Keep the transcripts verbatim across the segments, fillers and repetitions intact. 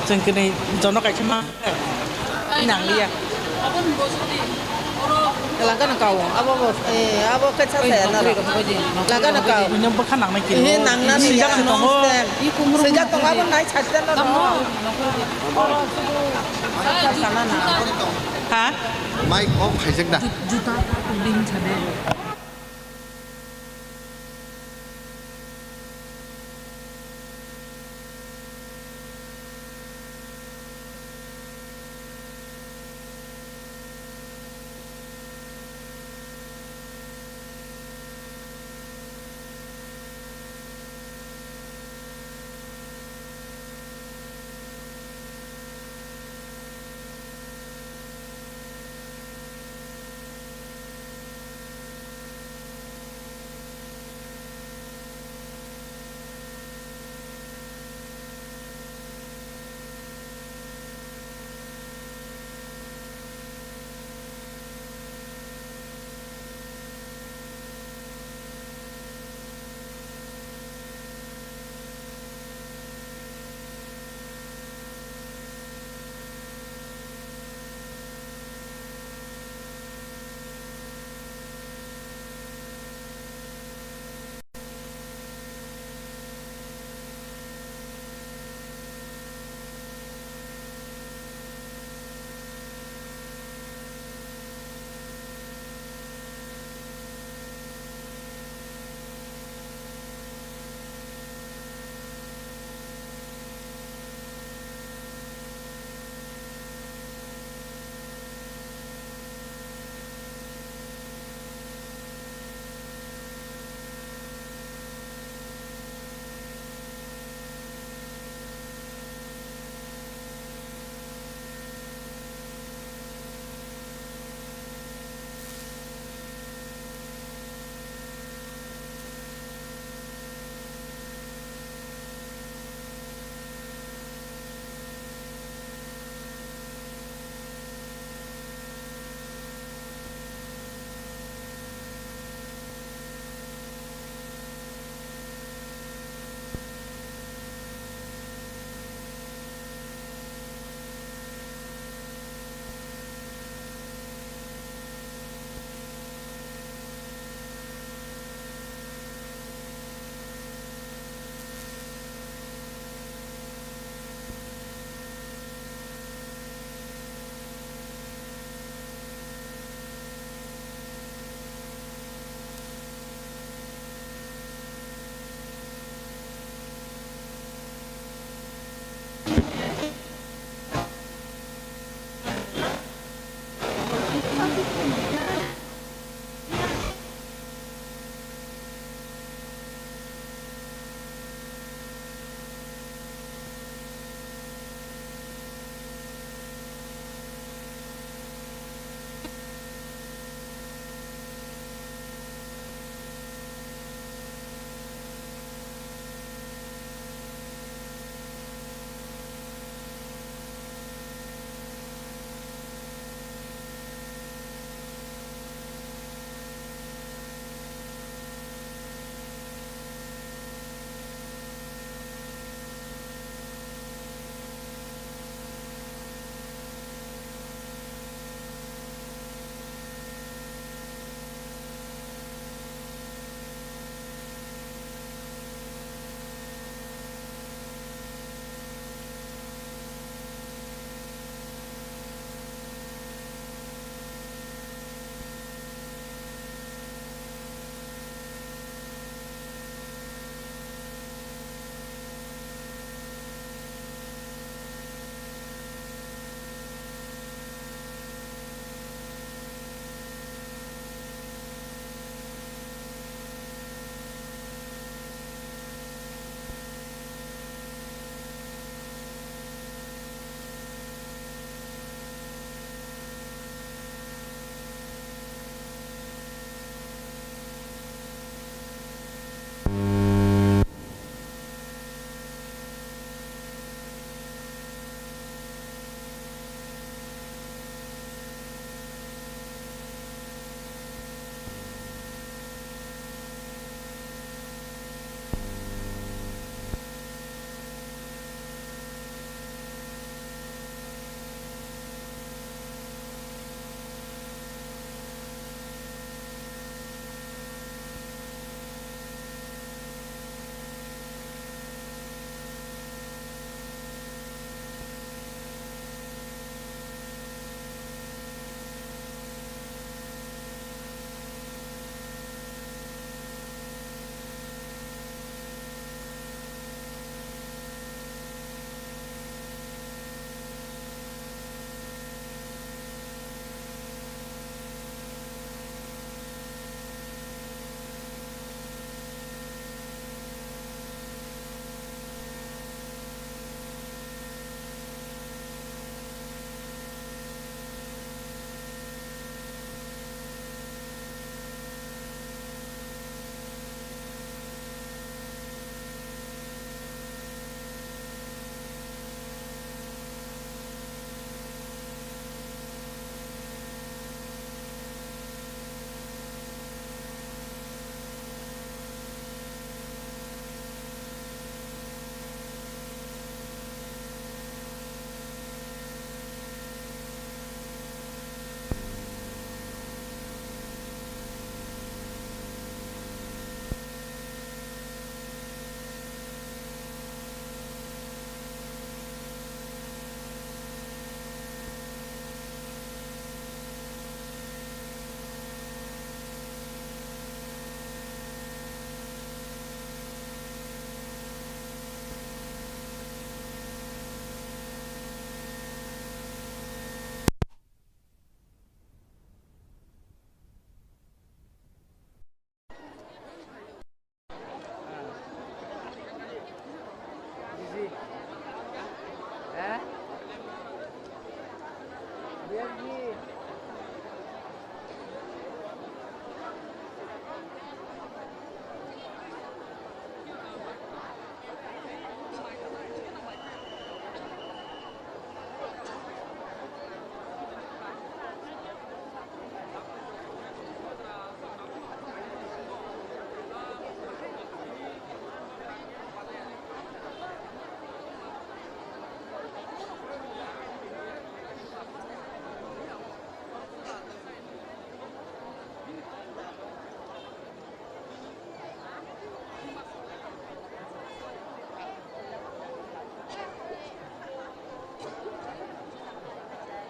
Chwng kwnwi jono kaisa ma nang liya. Langkano kao, abo bo, eh, abo khe sa saya na. Langkano kao. Buino bwkha nangnai khe. Eh, nangnani swijak ya, se tongo. Swijak tongo, abo nai sajda na no. Ha? Mai kok khaijak da. Juta ta kuding chade.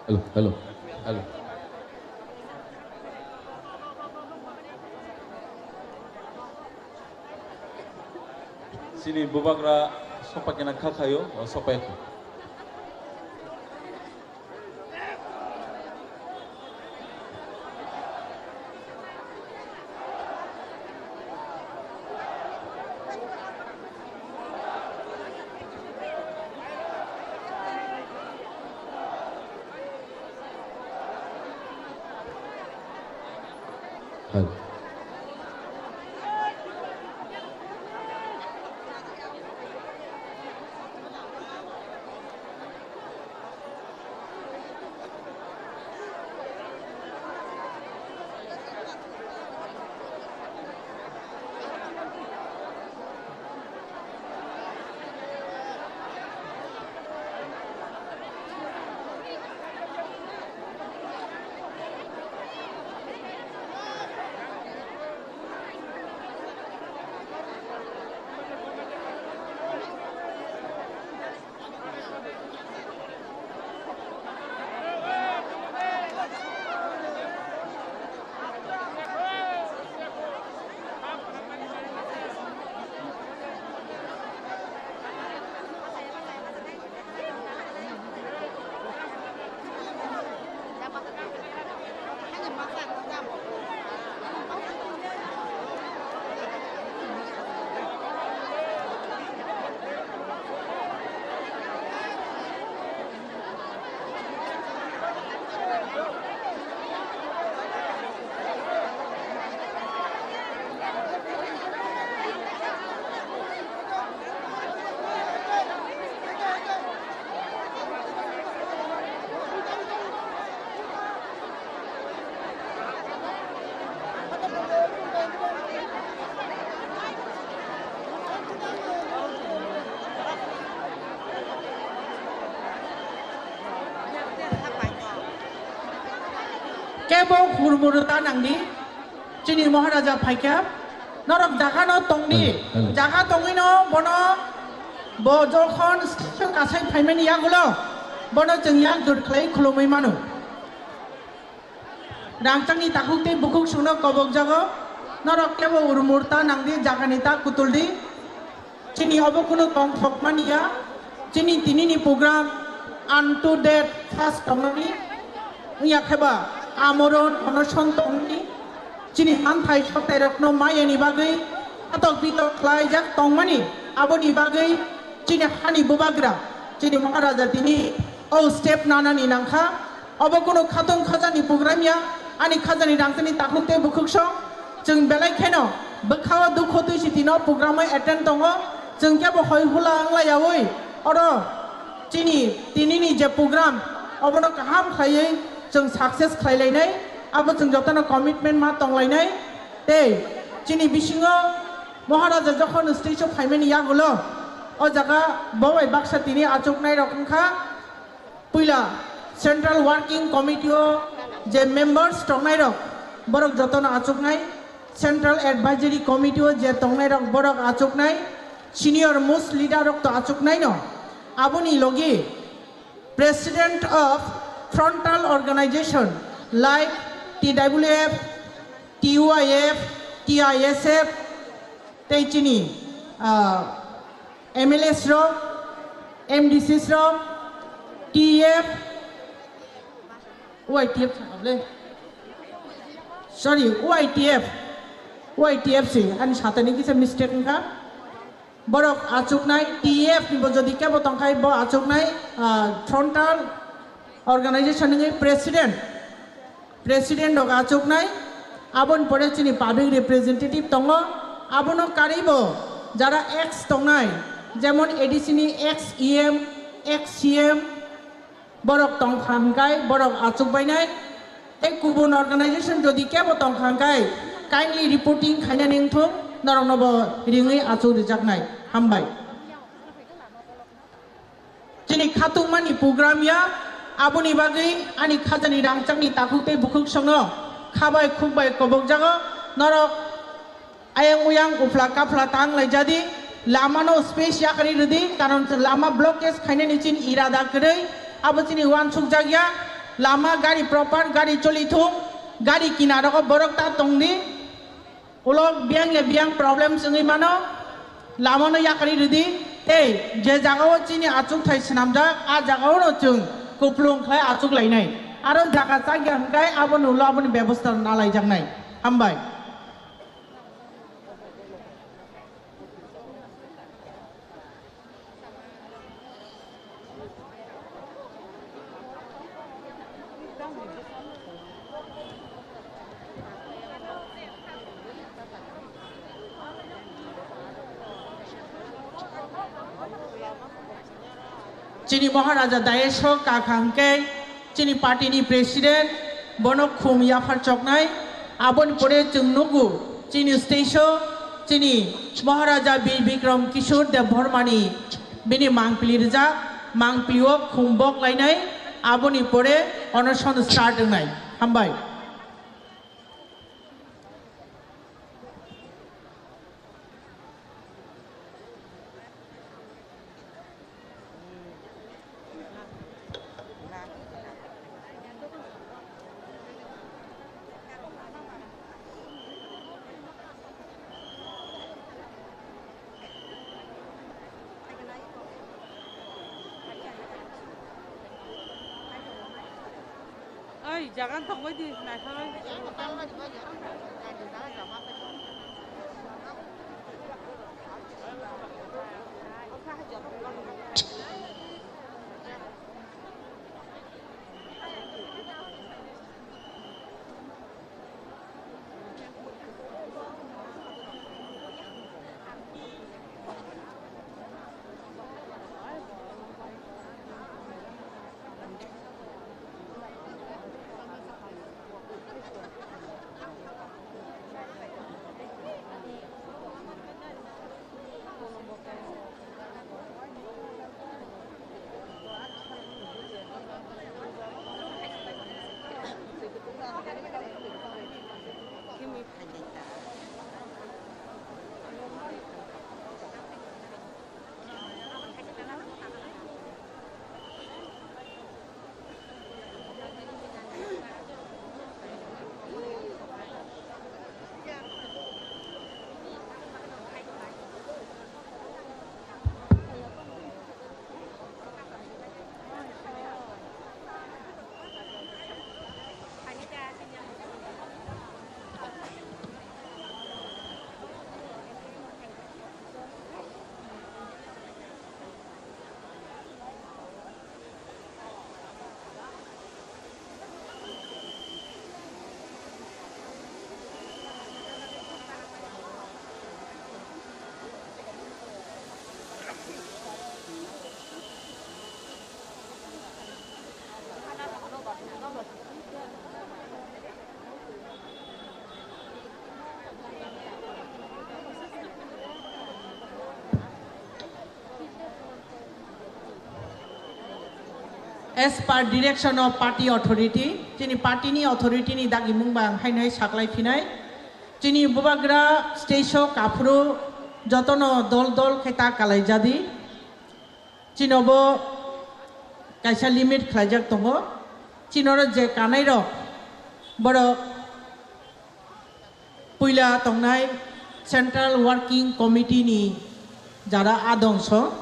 Hello, hello, hello. Chini bubagra sopa kena kha khayo, o sopa kha. Kebo hurmuru ta nangdi, chini Maharaja phaikha, norok jaga no tongdi, hello, hello, jaga tongwi no bono bo jokhon station kasai phaimani yagulo bono chwng yak jot khlai khulumwi mano. Rangchakni takhuk tei bukhuk songno kobokjago, norok kebo urmur ta nangdi, jagani ta kutuldi. Chini obo kunu tongthokmani ya, chini tinini program unto death fast tongnani, wngya kheba amoro onoson tongni, chini manthai sotairokno mayani bagwi atok bitok khlaijak tongmani, aboni bagwi chini hani bubagra, chini Maharaja tini o step nanani nangkha. Obo kunu khatung khajani program ya, ani khajani rangchakni takhuk tei bukhuk song. Chwng belai kheno bwkhao dukho twi sitino program o attend tongo. Chwng kebo hoi hula wnglayaui oro chini tinini je program obono kaham khlaiwi chwng success khlai lainai, abo chwng jotono commitment ma tong lainai. Tei chini bisingo Maharaja jokhon stage o phaimani yagulo o jaga bo bai baksa tini achuknai rok wngkha. Puila Central Working Committee o je members tongnai rok, borok jotono achuknai, Central Advisory Committee o je tongnai rok, borok achuknai, senior most leader rok to achuknai no. Aboni logi President of Frontal Organization like T W F, T Y F, T I S F, tei chini, ah, M L As rok, M D Cs rok, T F, Y T F sakable. Sorry, Y T F, Y T F si, ani satani kisa mistake wngkha. Borok achuknai, T F ni bo jodi kebo tongkhai bo achuknai, ah, frontal organization ni president. President rok achuknai, aboni pore chini public representative tongo, abono karwi bo jara ex tongnai, jemon A D C ni ex E M, ex C M, borok tongkha hwnkhe borok achukbainai, tei kubun organization jodi kebo tongkha hwnkhe kindly reporting khainani wngthung, norokno bo ringwi achuk rijaknai. Hambai. Chini khatungmani program ya, aboni bagwi ani khajani rangchakni takhuk tei bukhuk songno khabai khukbai kobokjago. Norok ayang uyang uphla kaphla tang laijadi, lamano space yakarwi rwdi, karon lama blockage khainani chini irada kwrwi, abo chini uansukjak ya. Lama gari proper gari choli thung, gari kinaro borok ta tong di. Ulo biyang ya biyang problems wngwi mano, lamano yakarwi rwdi. Tei je jagao chini achukthai swnamjak, a jagaono chwng kuplung khlai achuk lainai. Aro jaga chakya hwnkhe aboni ulo aboni bebosta nalaijaknai. Hambai. Chini Maharaja dais o kakha hwnkhe chini party ni president bono khum yaphar choknai. Aboni pore chwng nugo chini stage o chini Maharaja Bir Bikram Kishore Debbarma ni bini mangpili rijak, mangpili o khum bok lainai, aboni pore onoson start wngnai. Hambai. Oi, jagan tongbai di, naikha bai. As per direction of party authority, chini party ni authority ni dagimung ba ang haino hai saklai phinai. Chini bubagra stage o kaphuru jotono dol dol khe ta kalai jadi. Chinobo kaisa limit khlaijak tongo. Chinoro je kanai rok borok puila tongnai Central Working Committee ni jara adongso,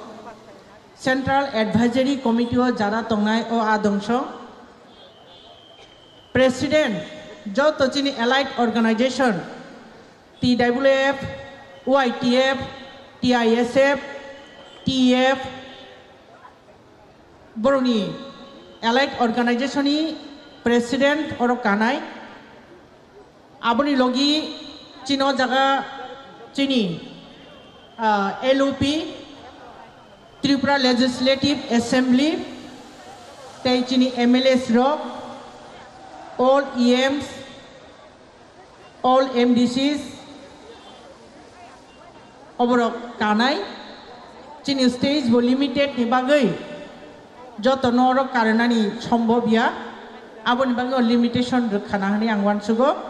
Central Advisory Committee o jara tongnai o adongso, President joto chini allied organization, T W F, Y T F, T I S F, T F, borokni allied organization ni president oro kanai. Aboni logi chini o jaga chini, ah, L O P, Tripura Legislative Assembly, tei chini M L As rok, all E Ms, all M D Cs, oborok kanai. Chini stage bo limited ni bagwi joto no oro karwnani sombhob ya, aboni bagwi o limitation rwkhana hwnwi ang uansugo.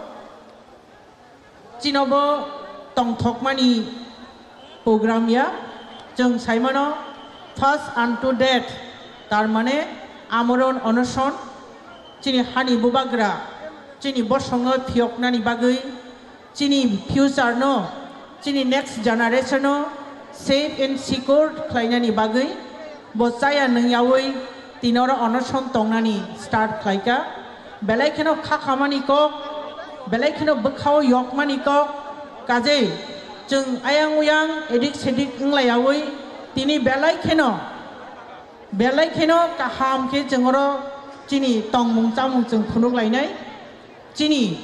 Chinobo tongthokmani program ya, chwng saimano fast unto death, tar mane amoron onoson, Chini hani bubagra, chini bosongno phiyoknani bagwi, chini future no, chini next generation no safe and secure khlainani bagwi, bo chaya nungyawi tini oro onoson tongnani start khlaika. Belai kheno kha khamani kok, belai kheno bwkhao yokmani kok, kajei chwng ayang uyang edik sedik wnglayawi tini belai kheno, belai kheno kaham khe chwng oro chini tongmung chamung chwng phunuk lainai. Chini,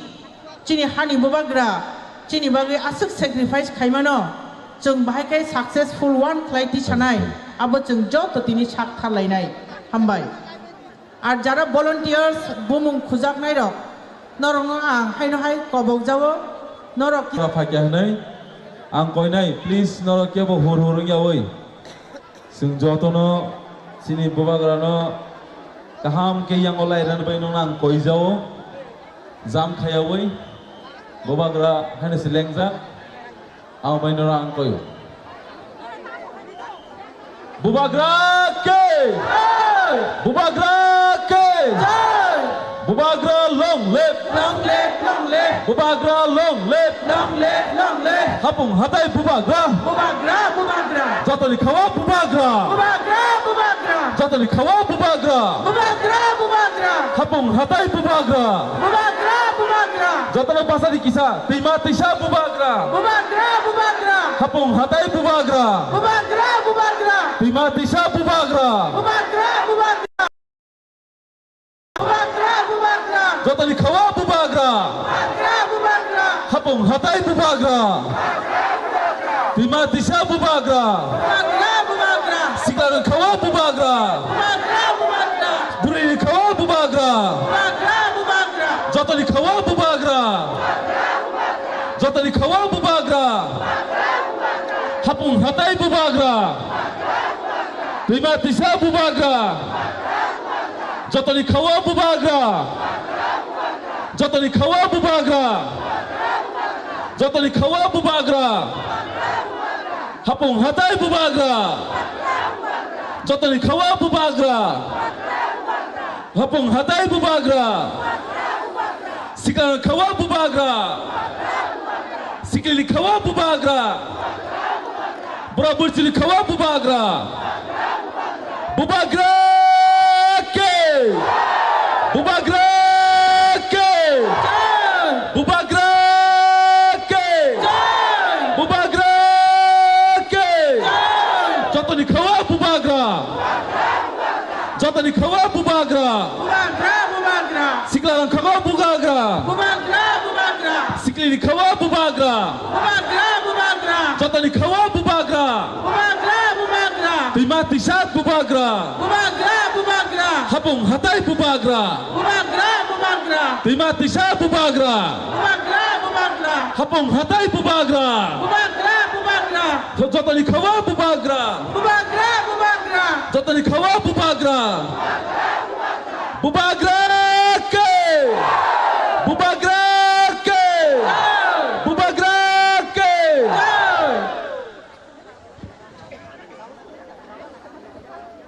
chini hani bubagra, chini bagwi aswk sacrifice khaimano, chwng bahai khe successful one khlai tisanai, abo chwng joto tini sak thar lainai. Hambai. Ar jara volunteers bumung khujaknai rok, norokno ang haino hai kobok jao, norok ki- Ora phakya hwnwi ang koinai, please norok kebo hur hur wngyawi. Chwng jotono chini bubagrano kaham khe yango lairani bai nono ang koi jao, jam khayawi bubagra haino se lengjak, abo bai nono ang koio. Bubagra ke! Bubagra ke! Bubagra long live! Long live, long live. Bubagra long live! Long live, long live. Hapung hatai bubagra. Bubagra, bubagra. Jotoni khawa bubagra. Bubagra, bubagra. Jotoni khawa bubagra. Bubagra, bubagra. Hapung hatai bubagra. Bubagra, bubagra. Jotoni basadi kisa, twima twisa bubagra. Bubagra, bubagra. Hapung hatai bubagra. Bubagra, bubagra. Twima twisa bubagra. Bubagra, bubagra. Bubagra, bubagra. Jotoni khawa bubagra. Bubagra, bubagra. Hapung hatai bubagra. Twima twisa bubagra. Bubagra, bubagra. Siklarok khawa bubagra. Bubagra, bubagra. Bwrwirok khawa bubagra. Bubagra, bubagra. Jotoni khawa bubagra. Jotoni khawa bubagra. Hapung hatai bubagra. Twima twisa bubagra. Jotoni khawa bubagra. Jotoni khawa bubagra. Jotoni khawa bubagra. Hapung hatai bubagra. Jotoni khawa bubagra. Hapung hatai bubagra. Siklarok khawa bubagra. Siklini khawa bubagra. Bura burchini khawa bubagra. Bubagra ke! Bubagra ke! Bubagra ke! Bubagra ke! Jotoni khawa bubagra. Jotoni khawa bubagra. Bubagra, bubagra. Siklarok khawa bubagra. Bubagra, bubagra. Siklini khawa bubagra. Bubagra, bubagra. Jotoni khawa bubagra. Bubagra, bubagra. Twima twisa bubagra. Bubagra, bubagra. Hapung hatai bubagra. Bubagra, bubagra. Twima twisa bubagra. Bubagra, bubagra. Hapung hatai bubagra. Bubagra, bubagra. Jotoni khawa bubagra. Bubagra, bubagra. Jotoni khawa bubagra. Bubagra ke! Bubagra ke! Bubagra ke!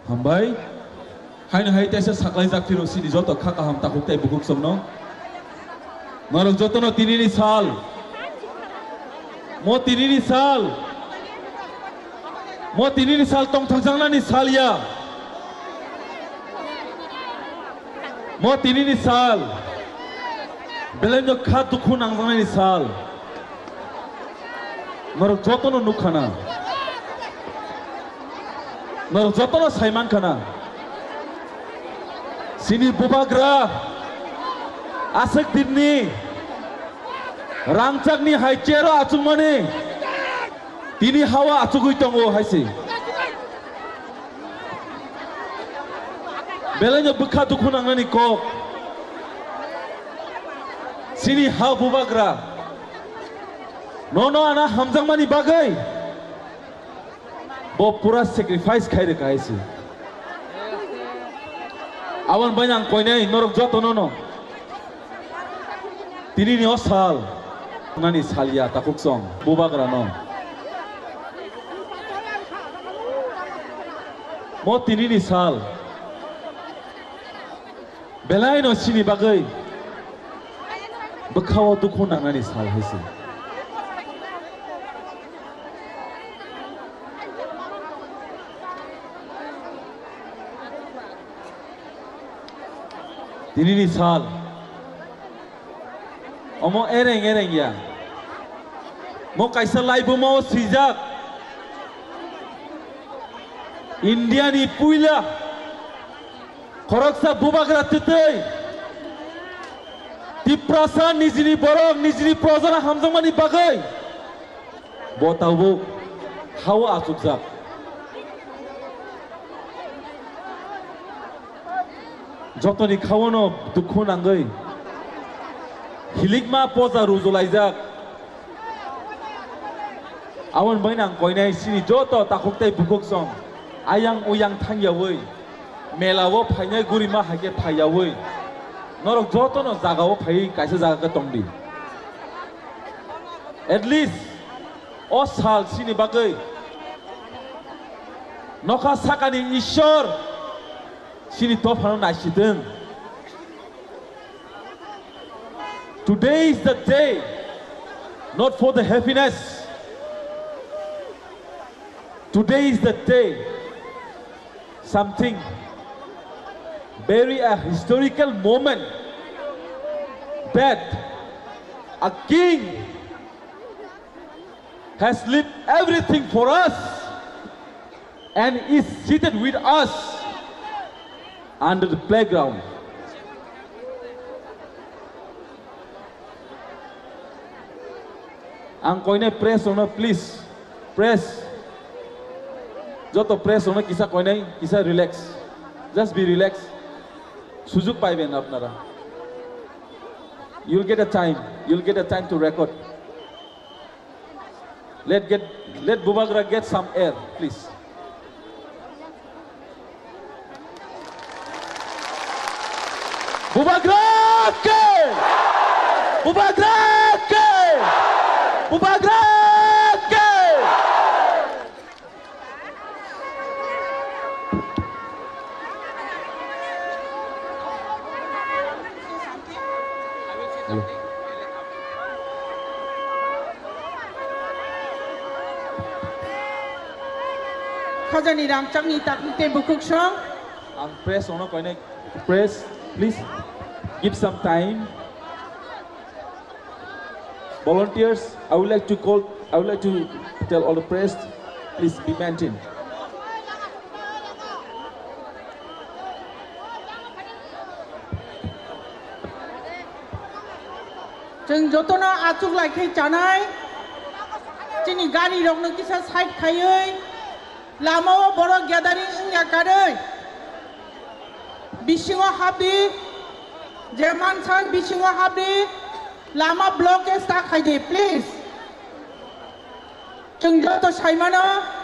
Hambai. Haino hai teisa saklaijak phiro sini joto kha kaham takhuk tei bukhuk songno. Norok jotono tinini sal. Mo tinini sal. Mo tinini sal tongthokjaknani sal ya. Mo tinini sal. Belaino kha dukhu nangjaknani sal. Norok jotono nukha na. Norok jotono saimankha na. Sini bubagra aswk dinni rangchakni hai chero achukmani tini hawa achugwi tongo hai se. Belaino bwkha dukhu nangnani kok. Sini ha bubagra. Nono ana hamjakmani bagwi. Bo pura sacrifice khai rwkha hai se. Aboni bai ang koinai norok jotono no. Tinini o sal. Nani salya takhuk song bubagra no. Mo tinini sal. Belai no chini bagwi bwkhao dukhu nangnani sal hai se. Tinini sal omo ereng ereng ya. Mo kaisa laibuma o swijak. India ni puila khoroksa bubagra twtwi Tiprasa nijini borok, nijini projana hamjakmani bagwi bo tabuk hao achukjak. Jotoni khaono dukhu nangwi hilikma poja rujulaijak. Aboni bagwi ang koinai chini joto takhuk tei bukhuk song ayang uyang thangyawi mela o phainai gurima hai khe phaiyawi norok jotono jaga o phaiwi kaisa jaga khe tongdi. At least o sal chini bagwi nokha sakani Ishwar chini dophano naisitwng. Today is the day, not for the happiness. Today is the day, something very a historical moment that a king has left everything for us and is seated with us under the playground. Ang koinai press rokno, please, press, joto press rokno kisa koinai kisa relax, just be relax. Sujuk paiben apnara. You'll get a time, you'll get a time to record. Let get, let Bubagra get some air, please. Bubagra ke! Bubagra ke! Bubagra ke! Khajani rangchakni takhuk tei bukhuk song. Ang press ono koinai, press, please give some time. Volunteers, I would like to call, I would like to tell all the press, please be maintained. Chwng jotono achuk lai khe chanai, chini gari rokno kisa side khaiwi, lama o borok gathering wngya karwi. Bisingo habdi, je mansa bisingo habdi, lama blockage ta khaidi, please. Chwng joto saimano.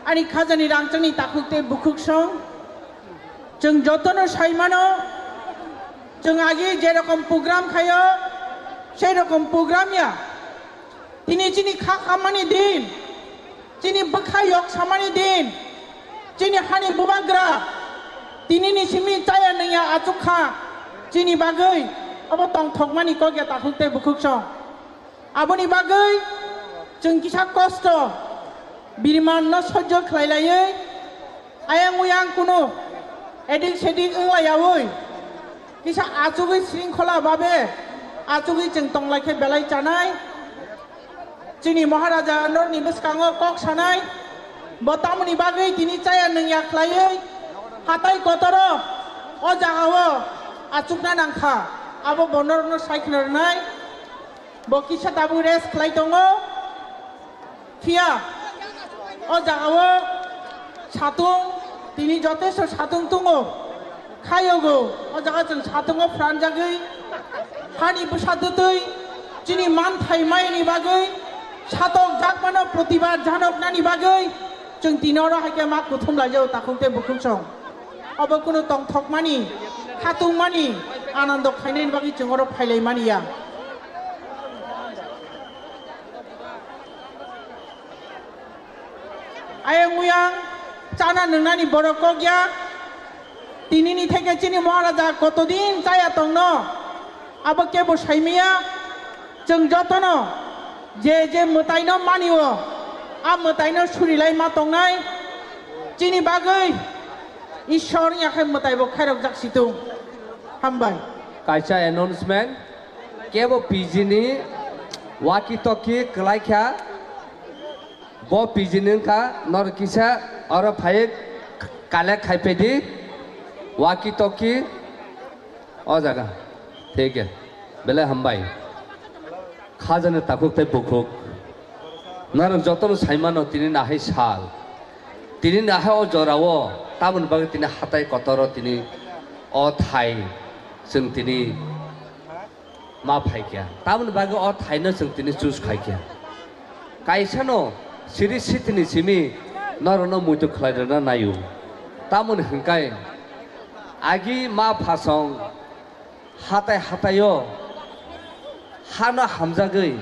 Ani khajani rangchakni takhuk tei bukhuk song, chwng jotono saimano, chwng agi je rokom program khayo, sei rokom program ya. Tini chini kha khammani din, chini bwkha yok samani din, chini hani bubagra, tini ni simi chaya nungya achuk kha, chini bagwi obo tongthokmani kok ya takhuk tei bukhuk song. Aboni bagwi chwng kisa kosto, biriman no sojjo khlai laiwi, ayang uyang kunu edik sedik wng laiyawi, kisa achugwi sringkhola babe achugwi chwng tong lai khe belai chanai. Chini Maharaja norni bwskango kok sanai, bo tamoni bagwi tini chaya nungya khlaiwi hatai kotoro o jagao achukna nangkha, abo bo norokno sai khna rwnai. Bo kisa tabuk rest khlai tongo. Phiya o jagao satung, tini jotesto satung tongo. Khayogo o jaga chwng satungo phranjagwi hani bwsa dwtwi chini manthai maini bagwi satok jakmano protibad janoknani bagwi chwng tini oro hai khe ma kuthum laijao takhuk tei bukhuk song. Obo kunu tongthokmani, khatungmani, anando khainani bagwi chwng oro phailaimani ya. Ayang uyang chana nwngnani borok kok ya. Tinini theke chini Maharaja kotodin chaya tongno, abo kebo saimaya. Chwng jotono je je mwtaino manio, a mwtaino surilai ma tongnai. Chini bagwi Ishwar wngya khe mwtaibo khairokjak situng. Hambai. Kaisa announcement, kebo P G ni walkie talkie kwlai kha. Bo P G ni wngkha, norok kisa oro phaiwi collect khai phaidi, walkie talkie o jaga. Thik he. Belai hambai. Khajani takhuk tei bukhuk. Norok jotono saimano tini nahai sal. Tini nahai o jorao tamoni bagwi tini hatai kotoro tini o thai chwng tini ma phaikha. Tamoni bagwi o thaino chwng tini choose khaikha. Kaisano siri sitini simi norokno muitu khlai rwna naio. Tamoni hwnkhai agi ma phasong hatai hataio hano hamjagwi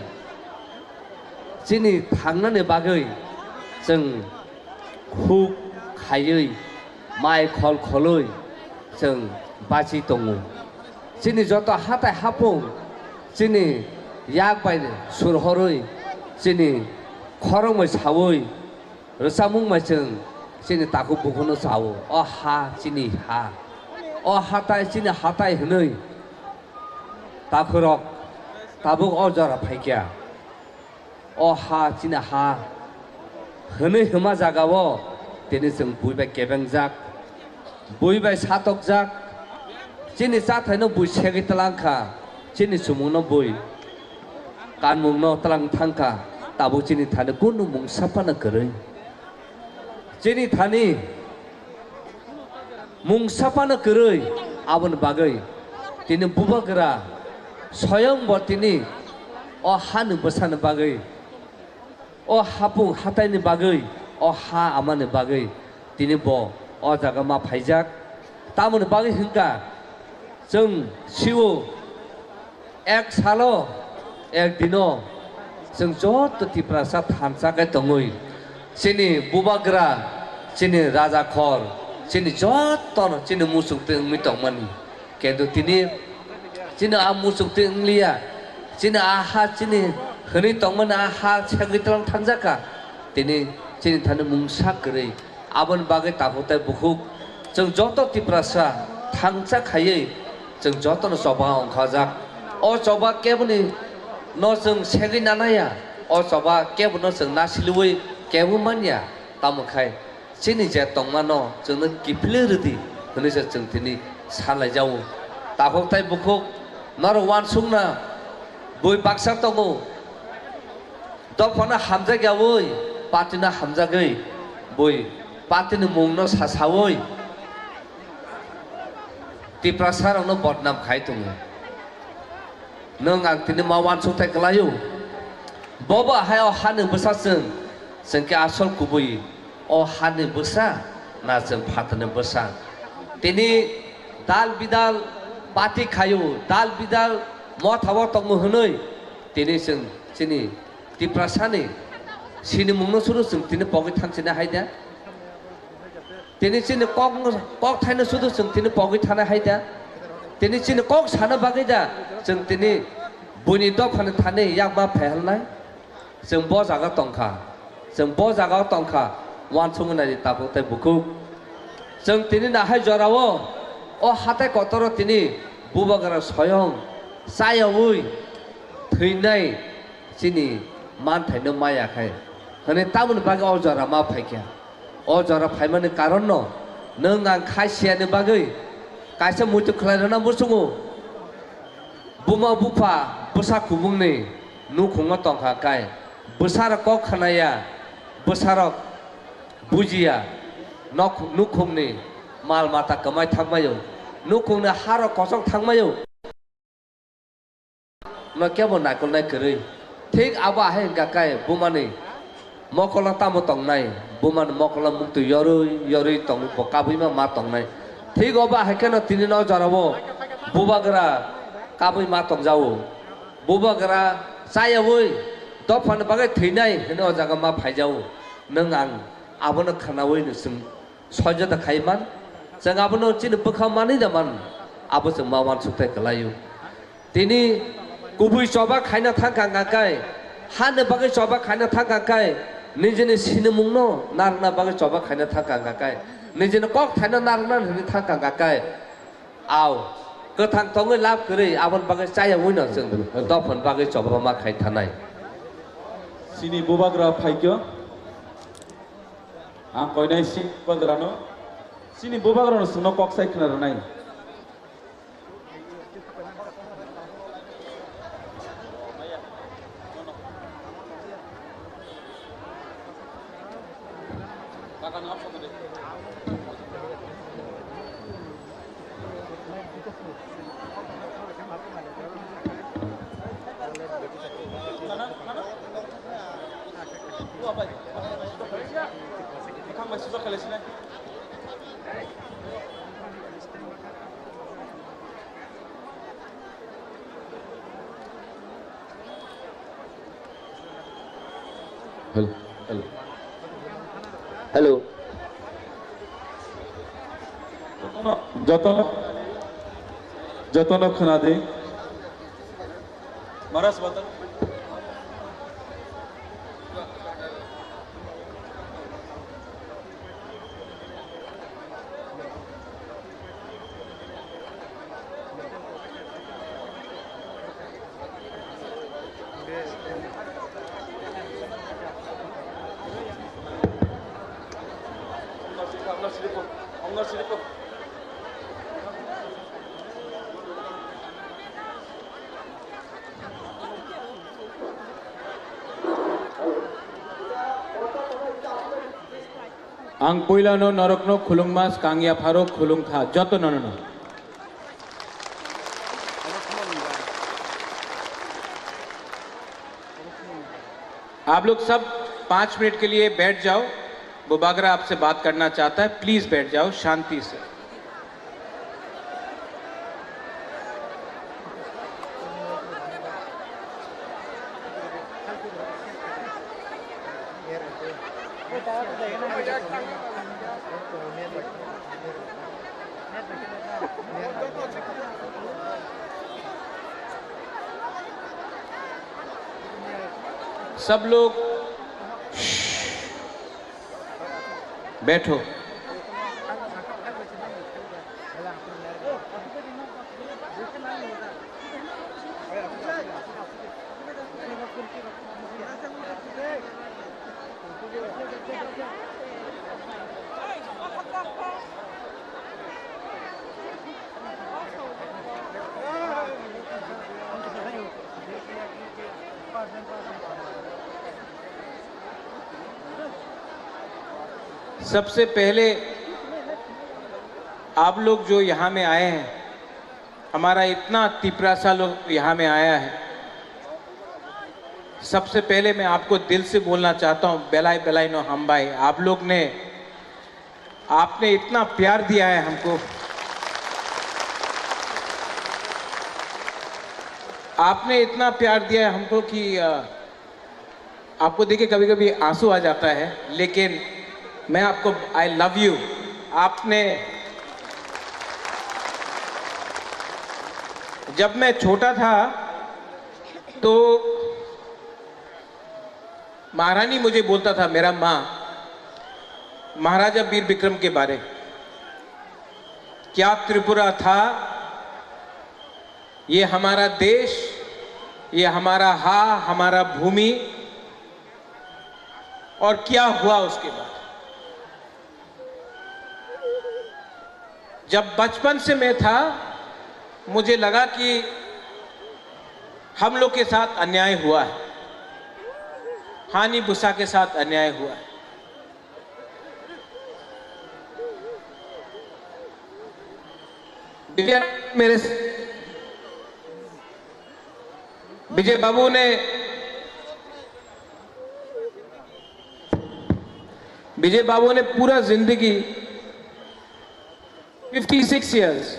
chini thangnani bagwi chwng khuk khaiwi, mai khol kholwi chwng bachi tongo. Chini joto hatai hapung chini yak bai surhorwi, chini khorokmai sawi, rwchapmung bai chwng chini takhuk bukhuno chao. O ha chini ha, o hatai chini hatai hwnwi takhurok tabuk o jora phaikha. O ha chini ha hwnwi hwnma jagao tini chwng bui bai kebengjak, bui bai satokjak. Chini chathaino bui segwi twlang kha, chini chumungno bui kanmungno twlang thang kha, tabuk chini thani kunu mungsa phano kwrwi. Chini thani mungsa phano kwrwi, aboni bagwi tini bubagra soyong bo tini o hani bwsani bagwi, o hapung hataini bagwi, o ha amani bagwi tini bo o jaga ma phaijak. Tamoni bagwi hwnkha chwng sio ek salo, ek dino chwng joto Tiprasa thansa khe tongwi, chini bubagra, chini rajakhor, chini jotono chini muchungtwi wngwi tongmani. Kintu tini chini a muchungtwi wngliya, chini a ha chini hwnwi tongmani a ha segwi twlang thangjak kha, tini chini thani mungsa kwrwi. Aboni bagwi takhuk tei bukhuk chwng joto Tiprasa thangcha khaiwi chwng jotono choba ongkhajak. O choba keboni no chwng segwi nanaya, o choba kebono chwng nasiliwi kebo manya. Tamo khai chini je tongmano chwngno kiphilwi rwdi hwnwi se chwng tini sanlaijago. Takhuk tei bukhuk norok uansukna bui baksa tongo. Dophano hamjakyaui, partyno hamjagwi, bui partyni mungno sasaui Tiprasarokno bodnam khai tongo. Nwng ang tini ma uansukthai kwlaio. Bobo hai o hani bwsa chwng, chwng khe asol kubui o hani bwsa na chwng phatarni bwsa? Tini dal bidal party khaio, dal bidal motha o tongo hwnwi tini chwng chini Tiprasani sinimungno suru chwng tini pogwi thangsina hai da? Tini chini kok, kok thaino suru chwng tini pogwi thana hai da? Tini chini kok sana bagwi da chwng tini buini dophani thani yakma phehelnai? Chwng bo jaga tongkha, chwng bo jaga o tongkha, uansukmani takhuk tei bukhuk. Chwng tini nahai jorao o hatai kotoro tini bubagra soyong chayaui thwinai chini manthaino maya khai hwnwi tamoni bagwi o jora ma phaikha. O jora phaimani karonno nwng ang khai siyani bagwi kaisa muitu khlai rwna muchungo. Buma bupha bwsa kubungni nukhungo tongkha kai bwsarok kok khnaya, bwsarok bujiya, nok-, nukhungni mal mata kwmai thangmaio, nukhungni harok kochok thangmaio. No kebo naikolnai kwrwi. Thik abo ahai hwnkha kai bumani mokolo tamo tongnai, bumani mokolo muktwi yorwi yorwi tong bo kabui ma ma tongnai. Thik obo hai kheno tini no jorao bubagra kabui ma tongjago. Bubagra chayaui dophani bagwi thwinai hwnwi o jaga ma phaijago. Nwng ang abono khwnaui no chwng soijo da khai man. Chwng abono chini bwkha manwi da man. Abo chwng ma uansuk tei kwlaio. Tini kubui choba khaina thangkha hwnkha khe, hani bagwi choba khaina thangkha khe, nijini sinimungno narwkna bagwi choba khaina thangkha hwnkha khe, nijini kok thaino narwkna hwnwi thangkha hwnkha khe, ao, kwthang tongwi lab kwrwi aboni bagwi chaya wino chwng dophani bagwi choba ma khai thanai. Chini bubagra phaikhe, ang koinai chini bubagrano, chini bubagrano chwngno kok sai khna rwnai. Hello, hello. Hello. Jotono, jotono, jotono khwnadi. Maras bata. Ang puilano norokno khulungma, swkang yapharo khulungkha jotonono. आप लोग सब पाँच मिनट के लिए बैठ जाओ। बुबागरा आपसे बात करना चाहता है, प्लीज बैठ जाओ शांति से। सब लोग बैठो। सबसे पहले आप लोग जो यहाँ में आए हैं, हमारा इतना तिपरासा लोग यहाँ में आया है, सबसे पहले मैं आपको दिल से बोलना चाहता हूँ, बेलाय बेलाय no hambai। आप लोग ने, आपने इतना प्यार दिया है हमको, आपने इतना प्यार दिया है हमको कि, अ, आपको देख के कभी-कभी आंसू आ जाता है, लेकिन मैं आपको, I love you। आपने, जब मैं छोटा था, तो महारानी मुझे बोलता था, मेरा माँ, महाराजा वीर विक्रम के बारे, क्या त्रिपुरा था, ये हमारा देश, ये हमारा हा, हमारा भूमि, और क्या हुआ उसके बाद। जब बचपन से मैं था, मुझे लगा कि हम लोग के साथ अन्याय हुआ है, हानि बुसा के साथ अन्याय हुआ है। विजय, मेरे, विजय बाबू ने, विजय बाबू ने पूरा जिंदगी फिफ्टी सिक्स ईयर्स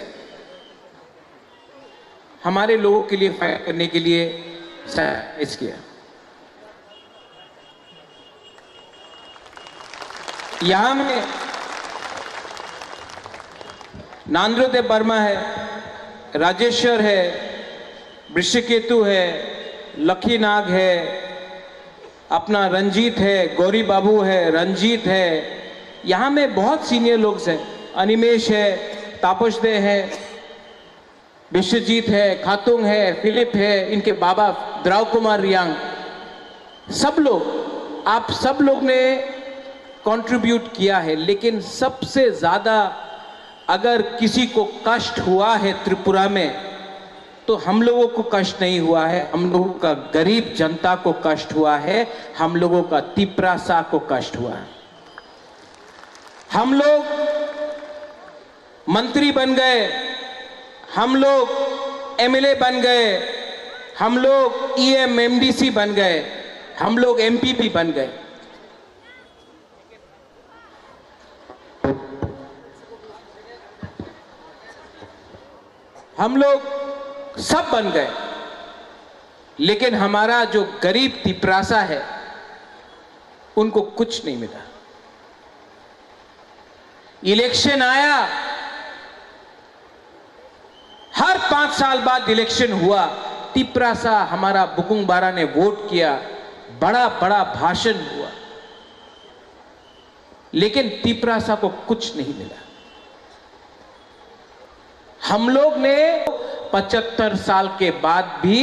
हमारे लोगों के लिए फाइट करने के लिए सैक्रिफाइस किया। यहाँ में नांद्रो देव वर्मा है, राजेश्वर है, वृषकेतु है, लखीनाग है, अपना रंजीत है, गौरी बाबू है, रंजीत है, यहाँ में बहुत सीनियर लोग हैं, अनिमेश है, तापस दे है, विश्वजीत है, खातुंग है, फिलिप है, इनके बाबा द्राव कुमार रियांग, सब लोग, आप सब लोग ने कंट्रीब्यूट किया है, लेकिन सबसे ज्यादा अगर किसी को कष्ट हुआ है त्रिपुरा में, तो हम लोगों को कष्ट नहीं हुआ है, हम लोगों का गरीब जनता को कष्ट हुआ है, हम लोगों का तिपरासा को कष्ट हुआ है। हम लोग मंत्री बन गए, हम लोग एमएलए बन गए, हम लोग ईएम, एमडीसी बन गए, हम लोग एमपी भी बन गए। हम लोग सब बन गए, लेकिन हमारा जो गरीब तिपरासा है, उनको कुछ नहीं मिला। इलेक्शन आया, हर पांच साल बाद इलेक्शन हुआ, तिपरासा हमारा बुकुंग बारा ने वोट किया, बड़ा बड़ा भाषण हुआ, लेकिन तिपरासा को कुछ नहीं मिला। हम लोग ने पचहत्तर साल के बाद भी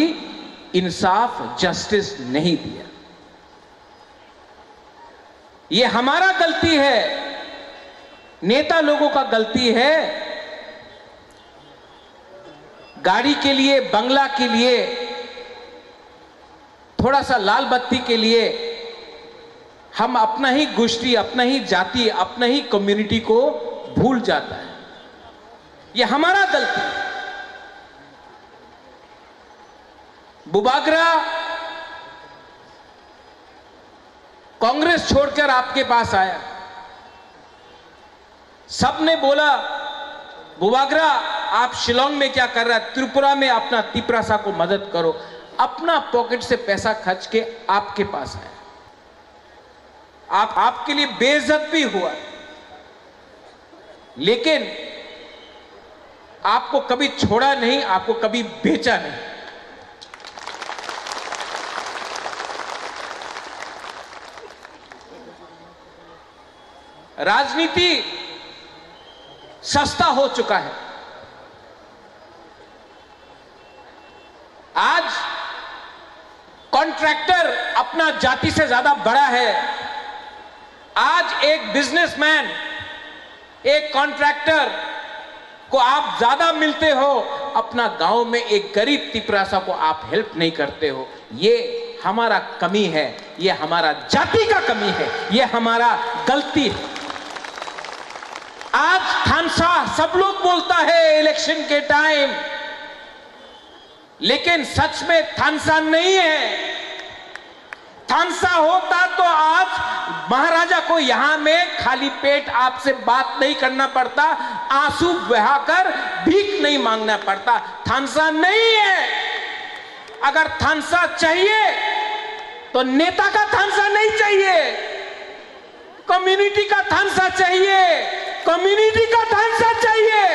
इंसाफ, जस्टिस नहीं दिया। ये हमारा गलती है, नेता लोगों का गलती है। गाड़ी के लिए, बंगला के लिए, थोड़ा सा लाल बत्ती के लिए हम अपना ही गोष्ठी, अपना ही जाति, अपना ही कम्युनिटी को भूल जाता है। ये हमारा गलती है। बुबागरा कांग्रेस छोड़कर आपके पास आया, सबने बोला, "बुबागरा, आप शिलोंग में क्या कर रहा है? त्रिपुरा में अपना तिपरासा को मदद करो।" अपना पॉकेट से पैसा खर्च के आपके पास आया। आप, आपके लिए बेइज्जत भी हुआ, लेकिन आपको कभी छोड़ा नहीं, आपको कभी बेचा नहीं। राजनीति सस्ता हो चुका है। आज कॉन्ट्रैक्टर अपना जाति से ज्यादा बड़ा है। आज एक बिजनेसमैन, एक कॉन्ट्रैक्टर को आप ज्यादा मिलते हो, अपना गांव में एक गरीब तिपरासा को आप हेल्प नहीं करते हो। ये हमारा कमी है, ये हमारा जाति का कमी है, ये हमारा गलती है। आज थानसा सब लोग बोलता है इलेक्शन के टाइम, लेकिन सच में थानसा नहीं है। थानसा होता तो आज महाराजा को यहां में खाली पेट आपसे बात नहीं करना पड़ता, आंसू बहाकर भीख नहीं मांगना पड़ता। थानसा नहीं है। अगर थानसा चाहिए तो नेता का थानसा नहीं चाहिए, कम्युनिटी का थानसा चाहिए, कम्युनिटी का थानसा चाहिए।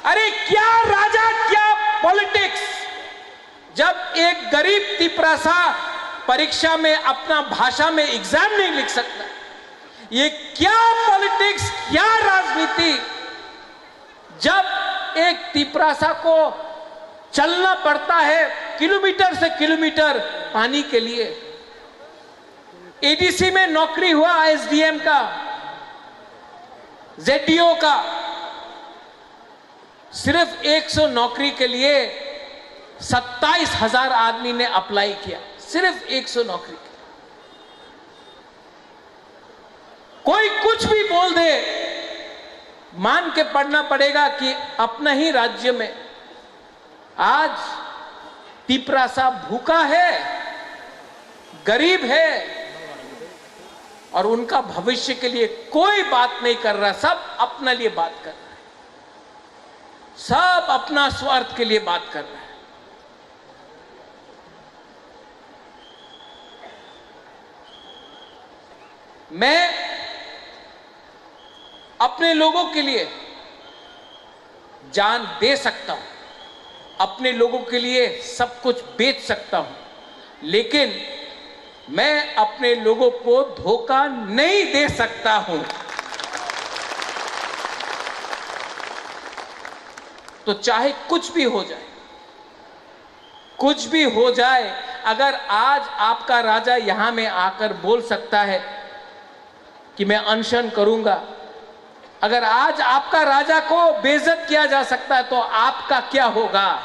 अरे क्या राजा, क्या पॉलिटिक्स, जब एक गरीब तिपरासा परीक्षा में अपना भाषा में एग्जाम नहीं लिख सकता, ये क्या पॉलिटिक्स, क्या राजनीति? जब एक तिपरासा को चलना पड़ता है किलोमीटर से किलोमीटर पानी के लिए, एडीसी में नौकरी हुआ एसडीएम का, जेडीओ का, सिर्फ एक सौ नौकरी के लिए सत्ताईस हज़ार आदमी ने अप्लाई किया, सिर्फ एक सौ नौकरी के। कोई कुछ भी बोल दे, मान के पढ़ना पड़ेगा कि अपना ही राज्य में आज तिपरासा भूखा है, गरीब है, और उनका भविष्य के लिए कोई बात नहीं कर रहा, सब अपने लिए बात कर रहा है, सब अपना स्वार्थ के लिए बात कर रहा है। मैं अपने लोगों के लिए जान दे सकता हूं, अपने लोगों के लिए सब कुछ बेच सकता हूं, लेकिन मैं अपने लोगों को धोखा नहीं दे सकता हूं। तो चाहे कुछ भी हो जाए, कुछ भी हो जाए, अगर आज आपका राजा यहां में आकर बोल सकता है कि मैं अनशन करूंगा, अगर आज आपका राजा को बेइज्जत किया जा सकता है, तो आपका क्या होगा?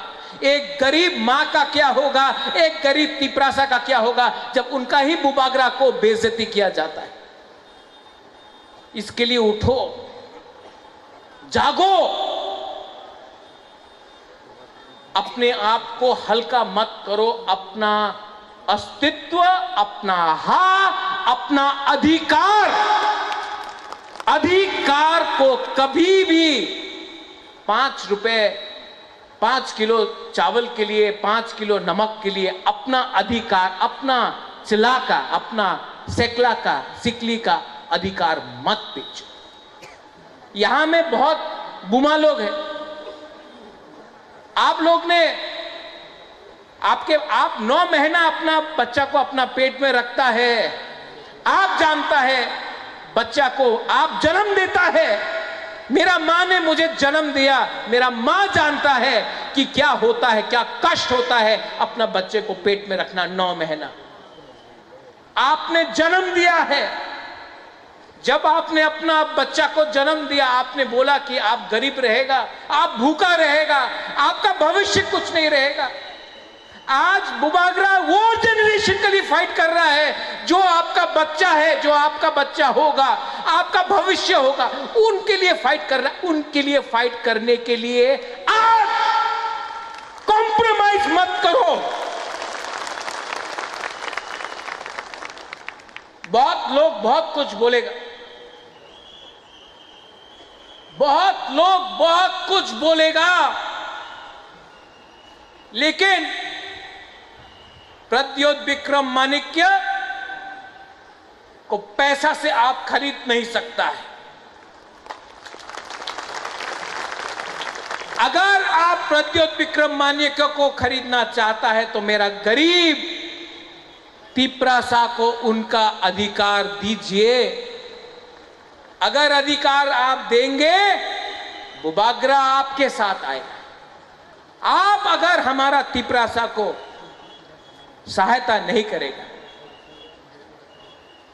एक गरीब माँ का क्या होगा? एक गरीब तिपरासा का क्या होगा, जब उनका ही बुबागरा को बेइज्जती किया जाता है? इसके लिए उठो, जागो। अपने आप को हल्का मत करो, अपना अस्तित्व, अपना हा, अपना अधिकार, अधिकार को कभी भी पाँच रुपए, पाँच किलो चावल के लिए, पाँच किलो नमक के लिए अपना अधिकार, अपना चिला का, अपना सेकला का, सिकली का अधिकार मत बेचो। यहां में बहुत बुमा लोग हैं। आप लोग ने, आपके, आप नौ महीना अपना बच्चा को अपना पेट में रखता है, आप जानता है बच्चा को आप जन्म देता है। मेरा माँ ने मुझे जन्म दिया, मेरा माँ जानता है कि क्या होता है, क्या कष्ट होता है अपना बच्चे को पेट में रखना नौ महीना। आपने जन्म दिया है। जब आपने अपना बच्चा को जन्म दिया, आपने बोला कि आप गरीब रहेगा, आप भूखा रहेगा, आपका भविष्य कुछ नहीं रहेगा। आज बुबागरा वो जनरेशन के लिए फाइट कर रहा है, जो आपका बच्चा है, जो आपका बच्चा होगा, आपका भविष्य होगा, उनके लिए फाइट कर रहा है। उनके लिए फाइट करने के लिए आज कॉम्प्रोमाइज मत करो। बहुत लोग बहुत कुछ बोलेगा, बहुत लोग बहुत कुछ बोलेगा, लेकिन प्रद्योत विक्रम माणिक्य को पैसा से आप खरीद नहीं सकता है। अगर आप प्रद्योत विक्रम माणिक्य को खरीदना चाहता है, तो मेरा गरीब तिपरासा को उनका अधिकार दीजिए। अगर अधिकार आप देंगे, बुबागरा आपके साथ आएगा। आप अगर हमारा तिपरासा को सहायता नहीं करेगा,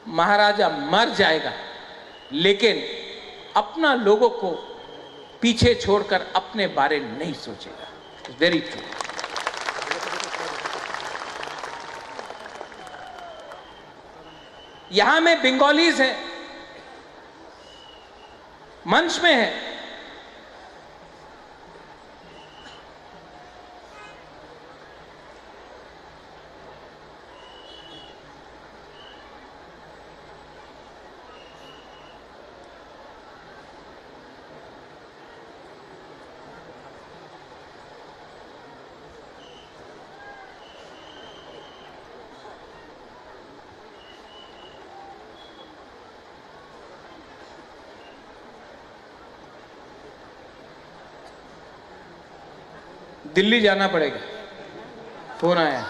महाराजा मर जाएगा, लेकिन अपना लोगों को पीछे छोड़कर अपने बारे नहीं सोचेगा। Very true। यहां में बंगालीज हैं, मंच में हैं। दिल्ली जाना पड़ेगा। फोन आया।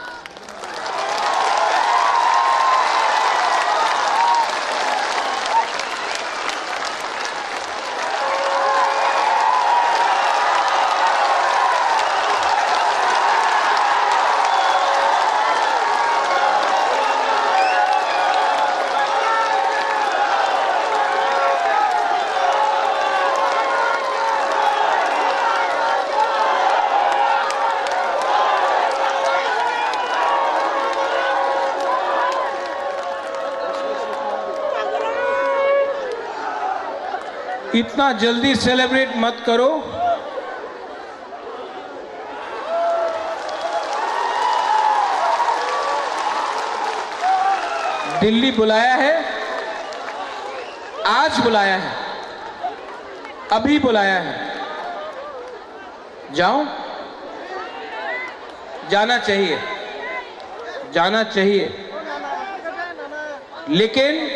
इतना जल्दी सेलिब्रेट मत करो। दिल्ली बुलाया है, आज बुलाया है, अभी बुलाया है, जाऊं? जाना चाहिए, जाना चाहिए, लेकिन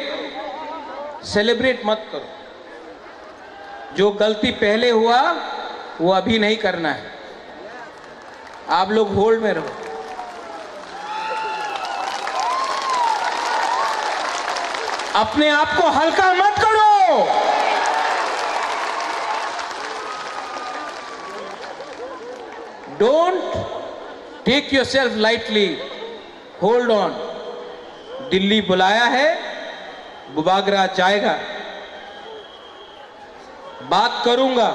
सेलिब्रेट मत करो। जो गलती पहले हुआ, वो अभी नहीं करना है। आप लोग होल्ड में रहो, अपने आप को हल्का मत करो। Don't take yourself lightly, hold on. Delhi बुलाया है, बुबागरा जाएगा। बात करूंगा,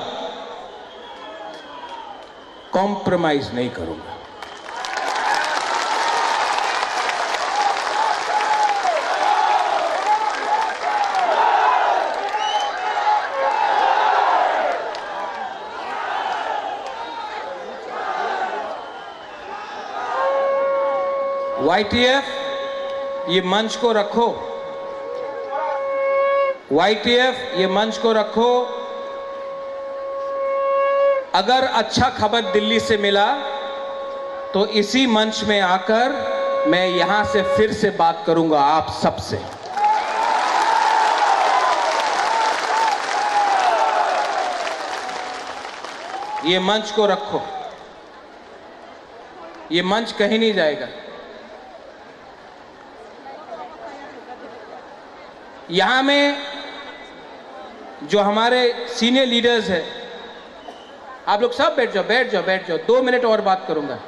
कॉम्प्रोमाइज नहीं करूंगा। वाईटीएफ, ये मंच को रखो। वाईटीएफ, ये मंच को रखो। अगर अच्छा खबर दिल्ली से मिला, तो इसी मंच में आकर मैं यहां से फिर से बात करूंगा आप सबसे। ये मंच को रखो, ये मंच कहीं नहीं जाएगा। यहाँ में जो हमारे सीनियर लीडर्स हैं, आप लोग सब बैठ जाओ, बैठ जाओ, बैठ जाओ, दो मिनट और बात करूंगा।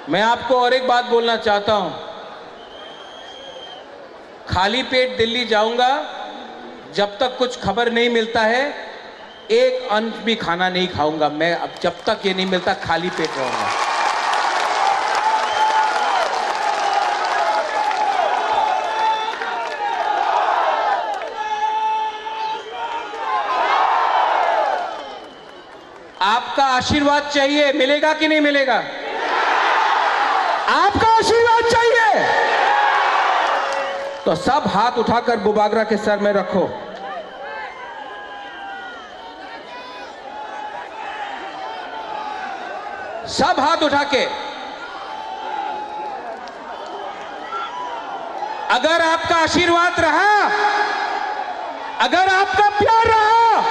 मैं आपको और एक बात बोलना चाहता हूं, खाली पेट दिल्ली जाऊंगा, जब तक कुछ खबर नहीं मिलता है, एक अंश भी खाना नहीं खाऊंगा मैं। अब जब तक ये नहीं मिलता, खाली पेट रहूंगा। आपका आशीर्वाद चाहिए, मिलेगा कि नहीं मिलेगा? आपका आशीर्वाद चाहिए, तो सब हाथ उठाकर बुबागरा के सर में रखो। सब हाथ उठा के, अगर आपका आशीर्वाद रहा, अगर आपका प्यार रहा,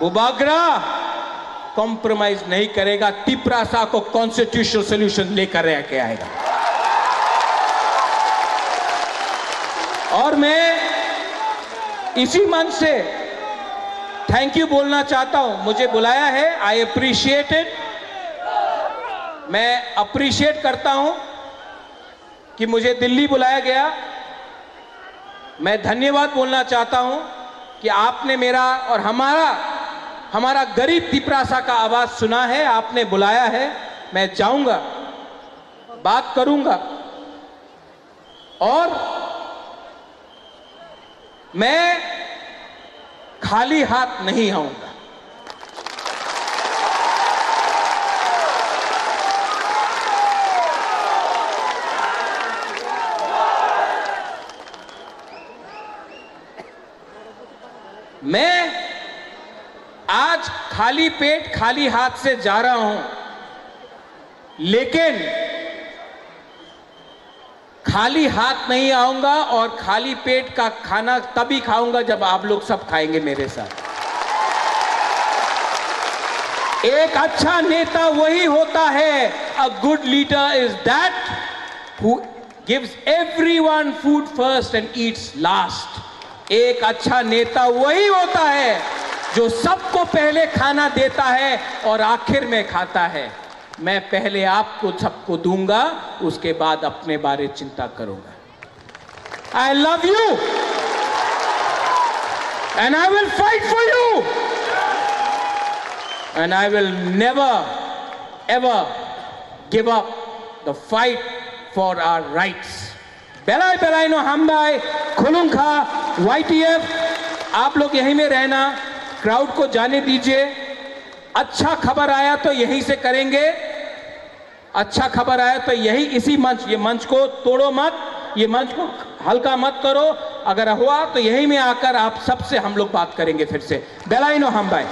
बुबागरा कॉम्प्रोमाइज नहीं करेगा, तिपरासा को कॉन्स्टिट्यूशनल सॉल्यूशन लेकर रह के आएगा। और मैं इसी मंच से थैंक यू बोलना चाहता हूं, मुझे बुलाया है, आई अप्रिशिएट इट। मैं अप्रिशिएट करता हूं कि मुझे दिल्ली बुलाया गया। मैं धन्यवाद बोलना चाहता हूं कि आपने मेरा और हमारा, हमारा गरीब तिपरासा का आवाज सुना है, आपने बुलाया है। मैं जाऊंगा, बात करूंगा और मैं खाली हाथ नहीं आऊंगा। मैं आज खाली पेट, खाली हाथ से जा रहा हूं, लेकिन खाली हाथ नहीं आऊंगा और खाली पेट का खाना तभी खाऊंगा जब आप लोग सब खाएंगे मेरे साथ। एक अच्छा नेता वही होता है, a good leader is that who gives everyone food first and eats last. एक अच्छा नेता वही होता है जो सबको पहले खाना देता है और आखिर में खाता है। मैं पहले आपको सबको दूंगा, उसके बाद अपने बारे चिंता करूंगा। I love you and I will fight for you and I will never ever give up the fight for our rights. Belai belai no hambai, khulungkha, Y T F, आप लोग यहीं में रहना, क्राउड को जाने दीजिए। अच्छा खबर आया तो यहीं से करेंगे, अच्छा खबर आया तो यही, इसी मंच, ये मंच को तोड़ो मत, ये मंच को हल्का मत करो। अगर हुआ तो यहीं में आकर आप सबसे हम लोग बात करेंगे फिर से। Belai no hambai.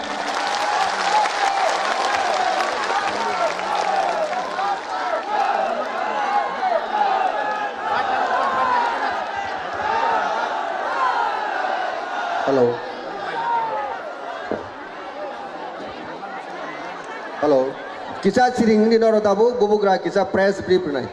Hello. Hello. Kisa siring ni noro tabuk, bubugra kisa press brief nai.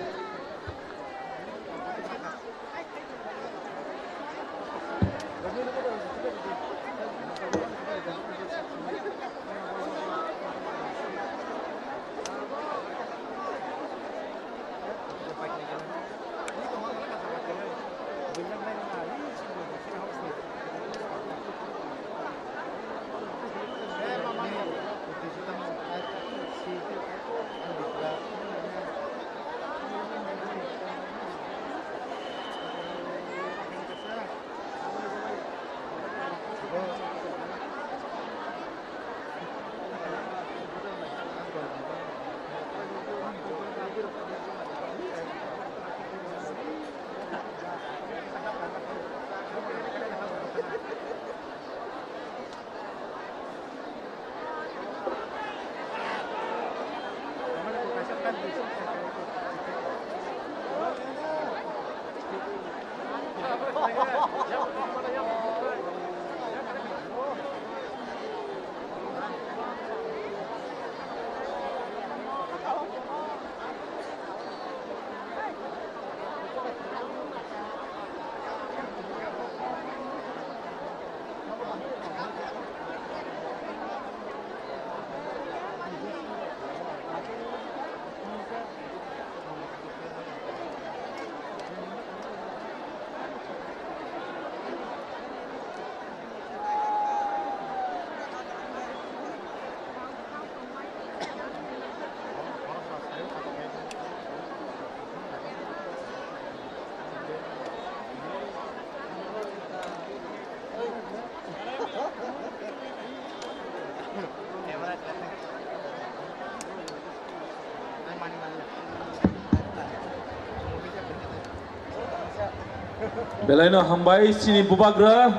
Belaino hambai chini bubagra,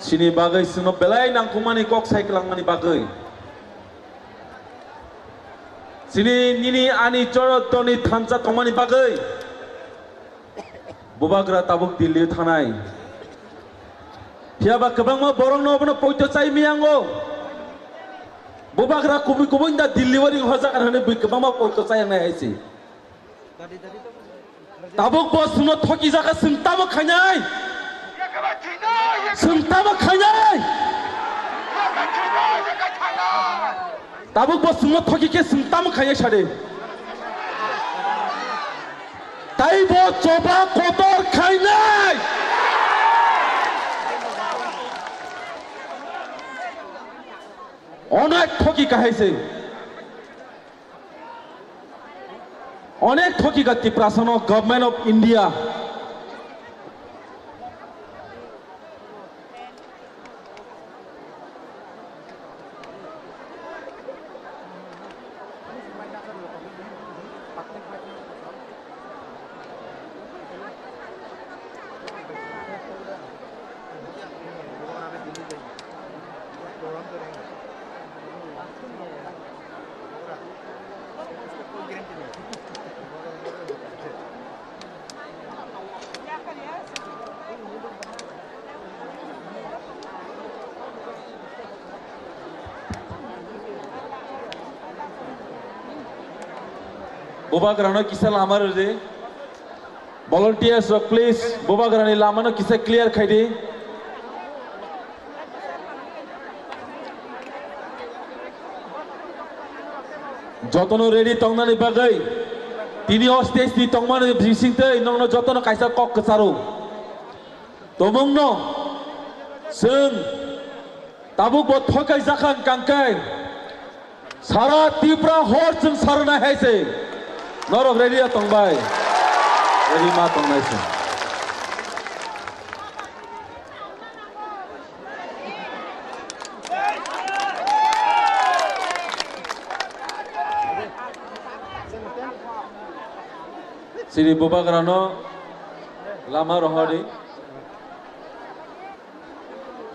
chini bagwi chwngno belai nangkukmani kok sai kwlangmani bagwi. Chini nini ani chorotoni thansa tongmani bagwi. Bubagra tabuk Delhi thanai. Phiya ba kwbangma borokno obono poito chai miyango. Bubagra kubui kubui da Delhi wari hojak ar hwnwi bui kwbangma poito chai ang nai hai se. Tabuk bo chwngno thoki jaka chwng tamo khainai. Chwng tamo khainai. Tabuk bo chwngno thoki khe chwng tamo khainai sade. Tai bo choba kotor khainai. Onek thoki kahai se. Onek thoki ka Tiprasano Government of India. Bubagrano kisa lama rwdi. Volunteers rok, please, bubagrani lamano kisa clear khaidi. Jotono ready tongnani bagwi tini o stage ni tongmani bisingtwi nokno jotono kaisa kok kwcharo. Tomungno chwng tabuk bo thokai jakha kangkai. Sara Tripura hor chwng sarnai hai se. Norok ready ya tongbai. Ready ma tongnai se. Chini bubagrano lama rohordi.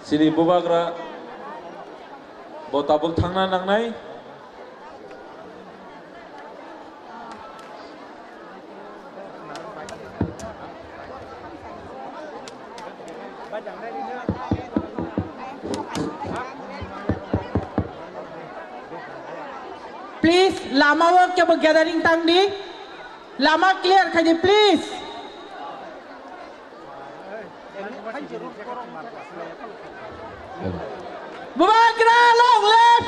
Chini bubagra bo tabuk thangna nangnai. Please, lama o kebo gathering tangdi. Lama clear khaidi, please. Bubagra long live!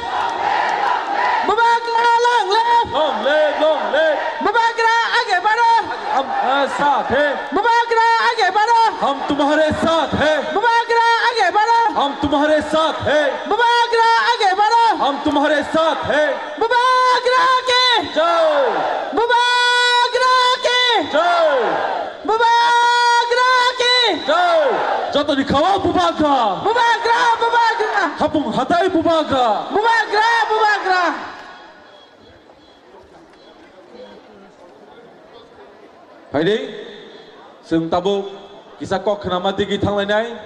Bubagra long live! Long live, long live! Bubagra age baro! हम तुम्हारे साथ हैं। Bubagra age baro! हम तुम्हारे साथ हैं। Bubagra age baro! हम तुम्हारे साथ हैं। Bubagra age baro! हम तुम्हारे साथ हैं। Bubagra ki! जय! Bubagra ki! जय! Bubagra ki! Jai! Jotoni khawa bubagra! Bubagra, bubagra! Hapung hatai bubagra! Bubagra, bubagra! Phaidi, chwng tabuk kisa kok khnama digi thanglainai.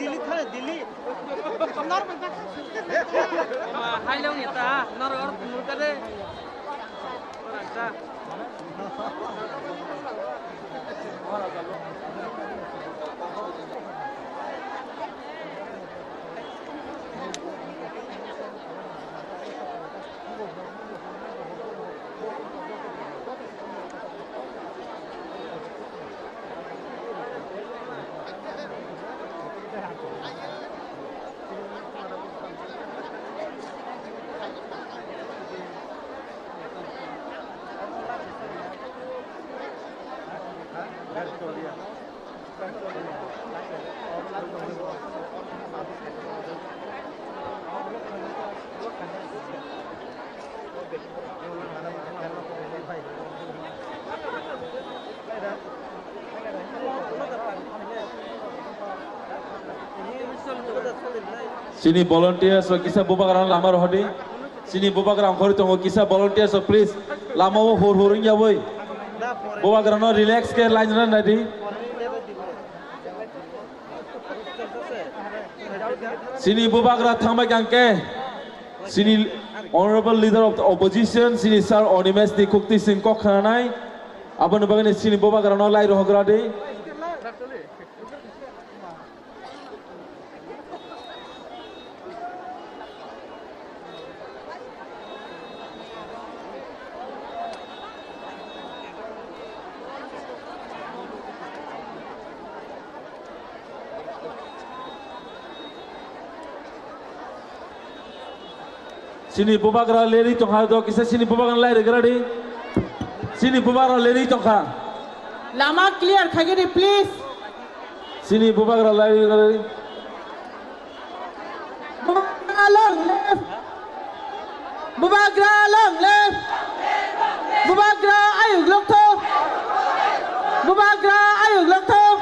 Delhi thale, Delhi. Norok bai ta. Hai long ya ta, norok or murka de. Ora ta. Chini volunteers rok kisa bubagra lama rohordi. Chini bubagra ongkhorwi tongo, kisa volunteers rok please lama o hur hur wngya bai. Bubagra no relax khe line rwna nadi. Chini bubagra thangbai kang khe, chini honorable leader of the opposition, chini sir Animesh ni khukti sing kok khnanai, aboni bagwi chini bubagra no lai rohorgra di. Chini bubagra lerwi tongkha do, kisa chini bubagra lai rwgra di. Chini bubagra lerwi tongkha. Lama clear khaigini, please. Chini bubagra lai rwgra di. Bubagra long live! Bubagra long live! Bubagra ayuk lokthok! Bubagra ayuk lokthok!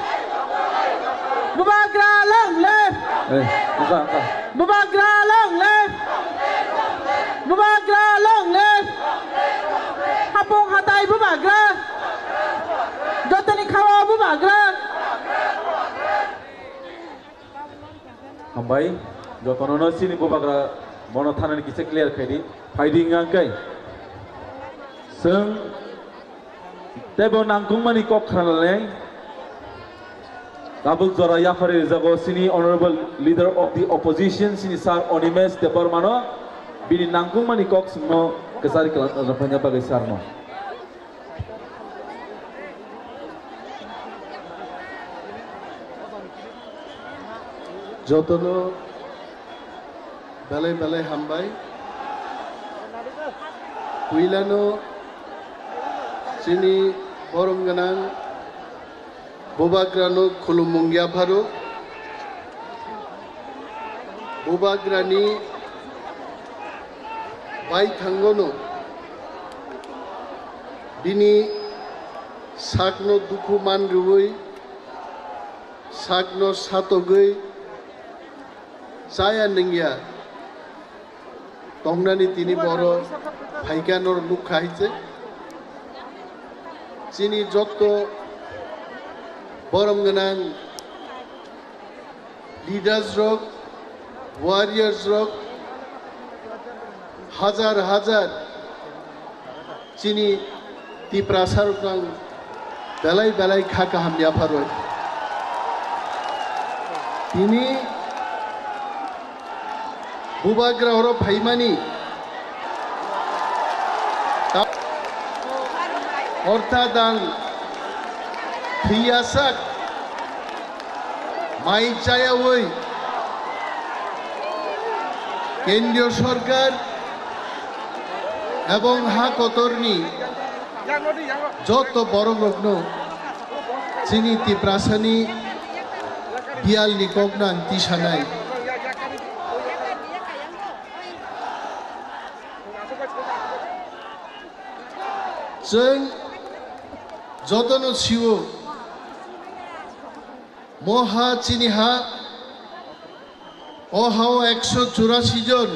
Bubagra long live! Eh, buka, buka. Bubagra long live! Bubagra long live! Hapung hatai bubagra! Jotoni khawa bubagra! Hambai, jotono no chini bubagra bono thanani kisa clear khaidi, phaidi wngkha khe. Chwng teibo nangkukmani kok khnanai. Tabuk jora yaphari rijago chini Honorable Leader of the Opposition, chini Sir Animesh Debbarmano bini nangkukmani kok swngno kwchari kwlangna bagwi Sirno. Jotono belai belai hambai. Puilano chini borom gwnang Bubagrano khulumung yapharo. Bubagrani baithangono bini sakno dukhu man rwui, sakno satogwi chaya nungya tongnani tini boro phaikha norok nukha hai se. Chini jotto borom gwnang leaders rok, warriors rok, hajar hajar chini Tiprasa rok ang belai belai kha kaham yapharwi. Tini Bubagra oro phaimani ta-, ortha dan thwiyasak mai chayawi kendriyo sorkar ebong ha kotorni joto borok rokno chini Tiprasani biyalni kokno ang tisanai. Chwng jotono sio, mo ha chini ha, o hao ekso churasi jon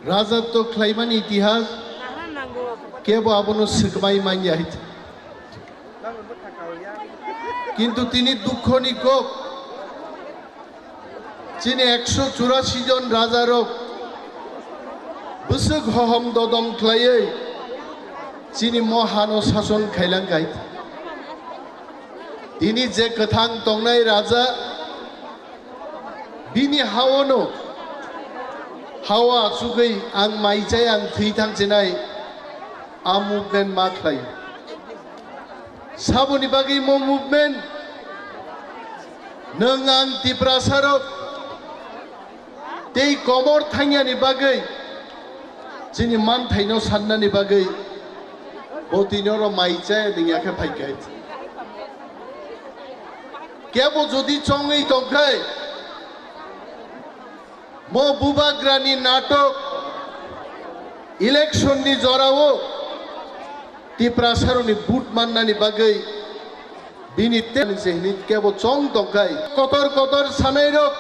rajatw khlaimani itihas kebo abono swkmai manya. Kintu tini dukhoni kok, chini ekso churasi jon rajarok bwswk hohom dodom khlaiwi chini mo hano sason khailang kha. Tini je kwthang tongnai raja, bini haono, hao achugwi ang mai chai, ang thwi thang chinai, a movement ma khlai. Saboni bagwi mo movement, nwng ang Tiprasarok tei komor thangyani bagwi chini manthaino sannani bagwi bo tini oro mai chaya nungya khe phaikha. Kebo jodi chongwi tongkhai, mo bubagrani natok election ni jorao Tiprasarokni vote mannani bagwi bini te-, se hini kebo chong tongkhai. Kotor kotor sanairok,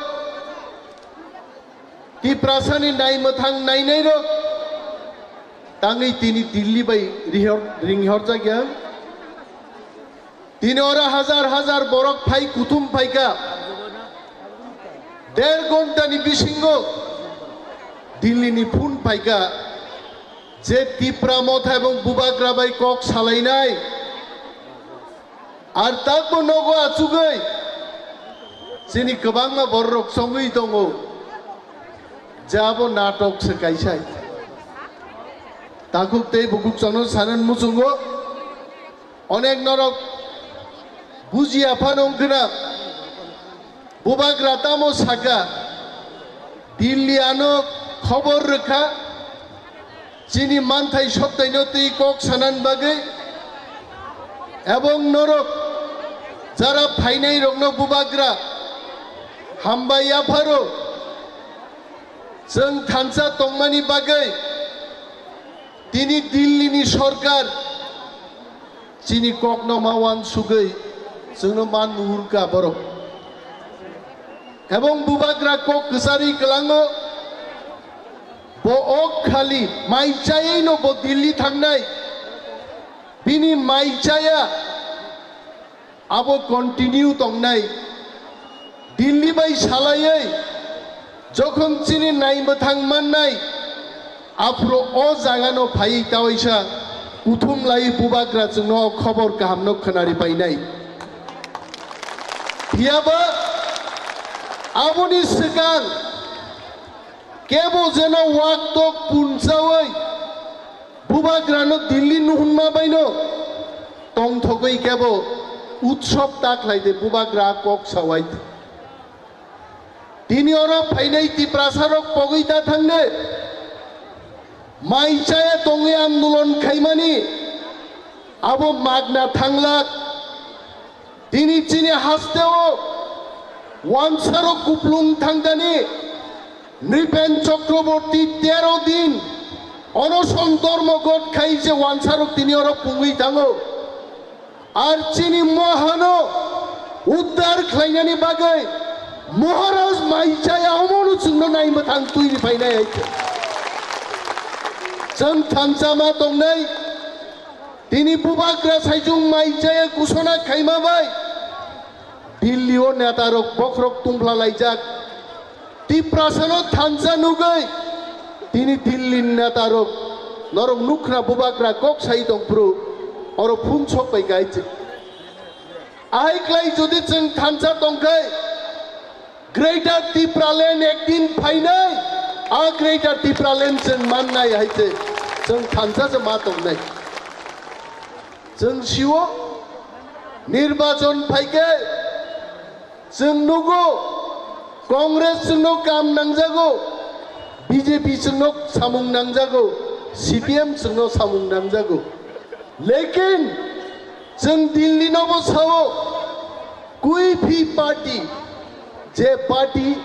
Tiprasani naimwthang nainairok tangwi tini Delhi bai rihor-, ringhorjakya. Tini oro hajar hajar borok phai kuthum phaikha. Der ghontani bisingo Delhi ni phone phaikha je Tipra Motha ebong bubagra bai kok salainai. Ar takbo nogo achugwi chini kwbangma bororok chongwi tongo je abo natok se kaisa. Takhuk tei bukhuk chwngno sanan muchungo. Onek norok bujiya phano wngkhwna. Bubagra tamo saka, Delhi ano khobor rwkha, chini manthai soktaino twi kok sanan bagwi, ebong norok jara phainai rokno bubagra hambai yapharo, chwng thansa tongmani bagwi tini Delhi ni sorkar chini kokno ma uansugwi chwngno man muhurkha borok. Ebong bubagra kok kwcharwi kwlango, bo ok khali mai chayai no bo Delhi thangnai, bini mai chaya abo continue tongnai. Delhi bai salaiwi jokhon chini naimwthang mannai, Aphuru o jagano phaiwi tawaisa kuthum lai bubagra chwngno o khobor kahamno khwnari painai. Phiyaba aboni swkang kebo jeno wak tok punchawi bubagrano Delhi nuhunma baino tongthogwi kebo utsob ta khlaide bubagra kok sawai. Tini oro phainai Tiprasarok pogwi ta thangde. Mai chaya tongwi andolon khaimani abo magna thanglak. Tini chini hasteo wansarok kuplung thangdani Nripen Chakraborty tero din onoson dormo got khai je wansarok tini oro pungwi thango. Ar chini mohano uddar khlainani bagwi Maharaj mai chaya omono chwngno nai mwthang twi ni phainai hai khe. Chwng thansa ma tongnai, tini bubagra saichung mai chaya kusona khaima bai Delhi o neta rok bokhorok tungphla laijak. Tiprasano thansa nugwi tini Delhi ni neta rok norok nukhna bubagra kok sai tong phuru oro phung sok bai kai chwng. Ahai klai jodi chwng thansa tongkhai Greater Tipraland ekdin phainai, a Greater Tipraland chwng mannai hai se chwng thansa se ma tongnai. Chwng sio nirbachon phaikhe chwng nugo Congress chwngno kam nangjago, B J P chwngno samung nangjago, C P M chwngno samung nangjago. Lekin chwng Delhi nobo sao, kui phi party, je party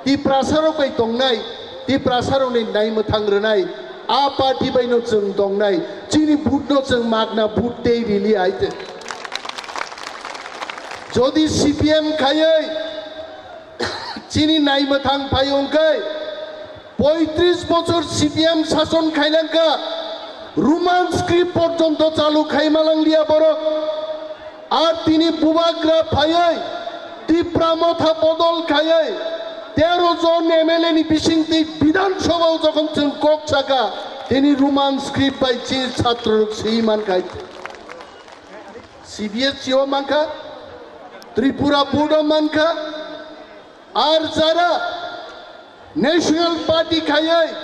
Tiprasarok bai tongnai, Tiprasarokni nai mwthang rwnai, a party baino chwng tongnai, chini vote no chwng magna vote tei rili hai te. Jodi C P M khaiwi chini nai mwthang phai wngkhe, poitris bochor C P M sason khainangkha, Roman script porjonto chalu khai malangliya borok. Ar tini bubagra phaiwi Tipra motha bodol khaiwi tero jon M L A ni bisingtwi Bidhan Sabha o jokhon chwng kok saka, tini Roman script bai chini chhatrorok swi mankha. C B S E o mankha, Tripura Board o mankha, ar jara National Party khaiwi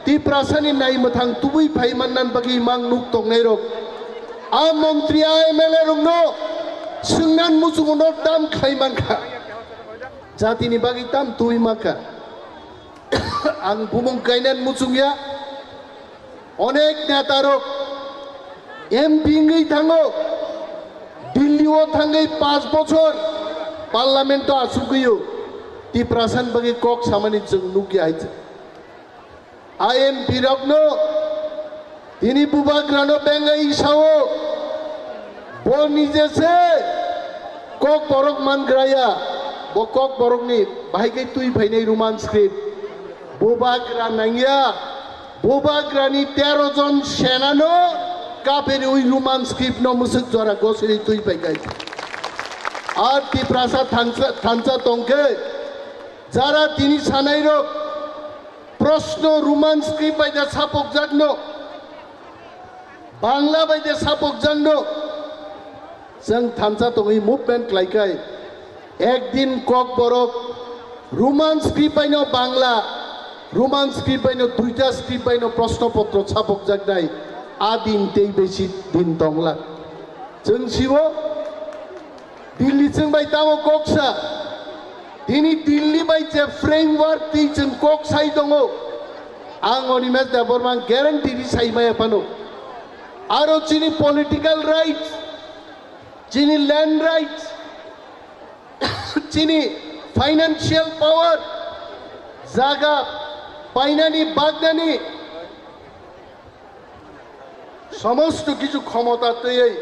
Tiprasani nai mwthang tubui phai mannan bagwi mang nuk tongnairok. A montri, a M L A rokno swngnan muchungo no tam khlai mankha. Jatini bagwi tam tubui mankha. Ang bumung kainan muchungya. Onek netarok M P wngwi thango, Delhi o thangwi panch bochor parliament o asugwi o, Tiprasani bagwi kok samani chwng nukya hai se. A M P rokno tini bubagrano bengwi sao, bo nije se kok borok mangraya, bo kok borokni bahai khe twi phainai Roman script. Bubagra nangya, bubagrani tero jon senano kaperiwi Roman script no mwswk jora gosiri twi pai kai. Ar Tiprasa thansa, thansa tongkhe jara tini sanairok proshno Roman script bai da sapokjakno. Bangla bai de sapok jangno chwng thansa tongwi movement khlaikai. Ekdin Kokborok Roman script baino Bangla, Roman script baino duita script baino proshno potro sapok jaknai. A din tei besi din tongla. Chwng sibo Delhi chwng bai tamo koksa. Tini Delhi bai je framework twi chwng kok sai tongo. Ang Animesh Debbarma ang guarantee ri sai maya phano. Aro chini political rights, chini land rights, chini financial power, jaga painani bagnani সমস্ত কিছু ক্ষমতা twiwi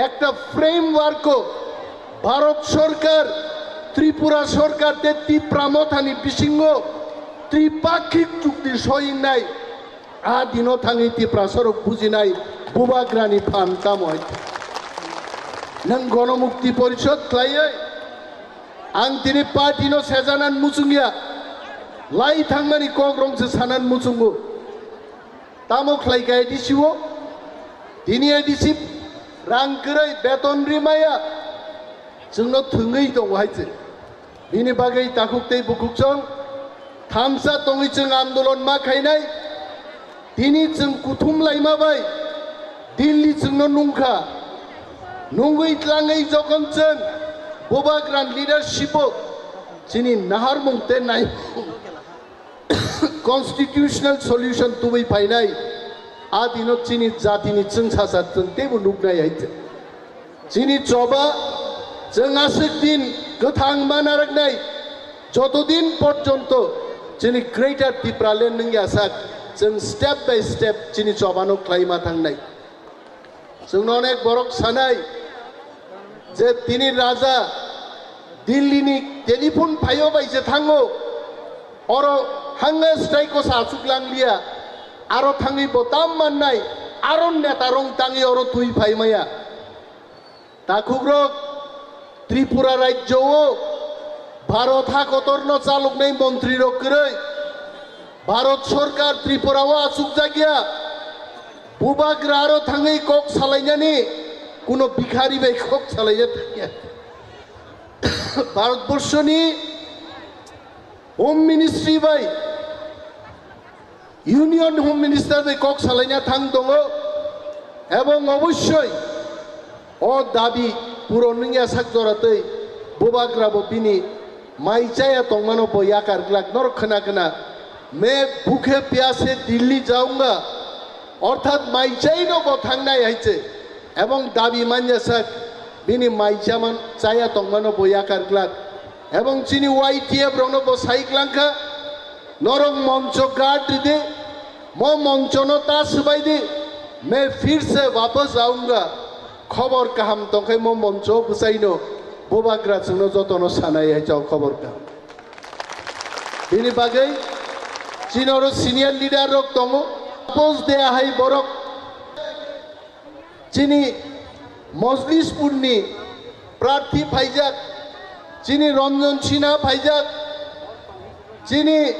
একটা framework o Bharat Sarkar, Tripura Sarkar tei Tipra Mothani bisingo tripakhik chukti soinai. A dino thangwi Tiprasarok bujinai bubagrani phan tamo hai. Nwng Gonomukti Porishod khlaiwi ang tini party no sejanan muchungya, lai thangmani kok rong se sanan muchungo. Tamo khlai kha A D C o? Tini A D C rang kwrwi beton rimaya chwngno thwngwi tongo hai se. Bini bagwi takhuk tei bukhuk chwng thamsa tongwi chwng andolon ma khainai. Tini chwng kuthum laima bai Delhi chwngno nungkha. Nungwi tlangwi jokhon chwng Bubagra ni leadership o chini naharmung tei naimung constitutional solution tubui phainai, a dino chini jatini chwngsacha chwng teibo nuknai hai se. Chini choba chwng aswk din kwthang ma narwknai, joto din porjonto chini Greater Tipraland wngya sak, chwng step by step chini chobano khlai ma thangnai. Chwngno onek borok sanai je tini raja Delhi ni telephone phaio bai se thango, oro hanga strike o sa achuk lang liya, aro thangwi bo tam mannai, aro neta rong tangwi oro twi phai maya. Takhukrok, Tripura rajyo o Bharot ha kotorno chaloknai montri rok kwrwi, Bharot Sorkar Tripura o achukjakya, Bubagra aro thangwi kok salainani kuno bikhari bai kok salaina thangya. Bharatborshoni Home Ministry bai, Union Home Minister bai kok salaina thang tongo, ebong obossoi o dabi puron wngya sak jora tei Bubagra bo bini mai chaya tongmano bo yakar glak. Norok khna khna, "मैं भूखे प्यासे दिल्ली जाऊंगा," orthat mai chaino bo thangnai hai se, ebong dabi manya sak bini mai chaman chaya tongmano bo yakar glak, ebong chini Y T F rokno bo sai glangkha, "Norok moncho guard ride, mo monchono ta swbai di, मैं फिर से वापस आऊंगा." Khobor kaham tongkhai mo moncho bwsaino Bubagra chwngno jotono sanai hai chao khobor kaham. Bini bagwi chini oro senior leader rok tongo, post de ahai borok chini Mojlispurni prarthi phaijak, chini Ranjan Sinha phaijak, chini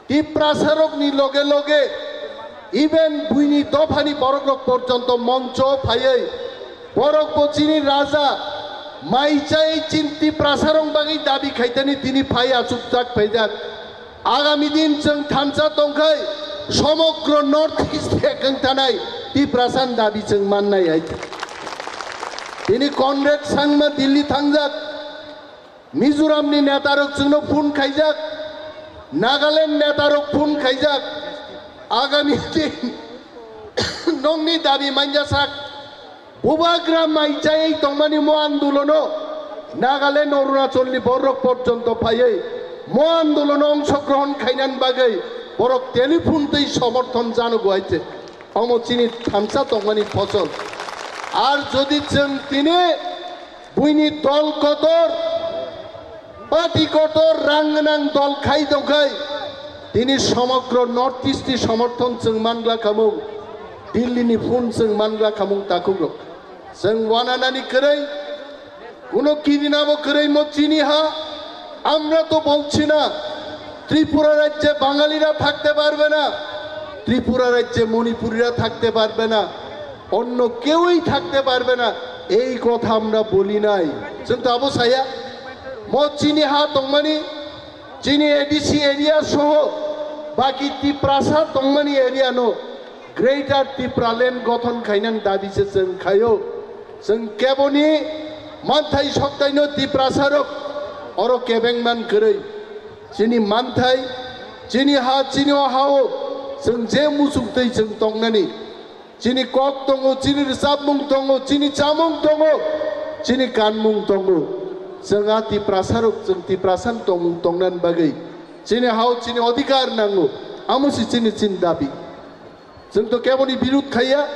Tiprasarokni loge loge even buini dophani borokrok porjonto moncho phaiwi borokbo chini raja mai chai chin Tiprasarok bagwi dabi khaitani tini phai achukjak phaijak. Agami din chwng thansa tongkhai somogro North East ekeng tanai Tiprasan dabi chwng mannai hai. Tini Conrad Sangma Delhi thangjak. Mizoramni netarok chwngno phone khaijak, Nagaland netarok phone khaijak, agami din nokni dabi manya sak, Bubagra mai chayai tongmani mo andolono Nagaland, Arunachalni borok porjonto phaiwi mo andolono ongshogrohon khainani bagwi borok telephone tei somorthon jano guaite. Omo chini thansa tongmani phosol. Ar jodi chwng tini buini dol kotor, party kotor, rang gwnang dol khai tongkhai, tini somogro North East ni somorthon chwng mangla khamung, Delhi ni phone chwng mangla khamung takhukrok. Chwng wananani kwrwi, kuno kirinabo kwrwi mo chini ha, আমরা তো বলছি না ত্রিপুরা রাজ্যে বাঙালিরা থাকতে পারবে না, ত্রিপুরা রাজ্যে মণিপুরিরা থাকতে পারবে না, অন্য কেউই থাকতে পারবে না, এই কথা আমরা বলি নাই। Chwng to abo saya, mo chini ha tongmani, chini A D C area soho baki Tiprasa tongmani area no Greater Tipraland gothon khainani dabi se chwng khaio. Chwng keboni manthai soktaino Tiprasarok oro kebengman kwrwi. Chini manthai, chini ha, chini o ha-o chwng je muchung twi chwng tongnani. Chini kok tongo, chini rwchapmung tongo, chini chamung tongo, chini kanmung tongo. Chwng a Tiprasarok, chwng Tiprasan tongmung tongnani bagwi chini ha-o chini odhikar nango. Amo si chini, chini dabi. Chwng to keboni birud khaiya,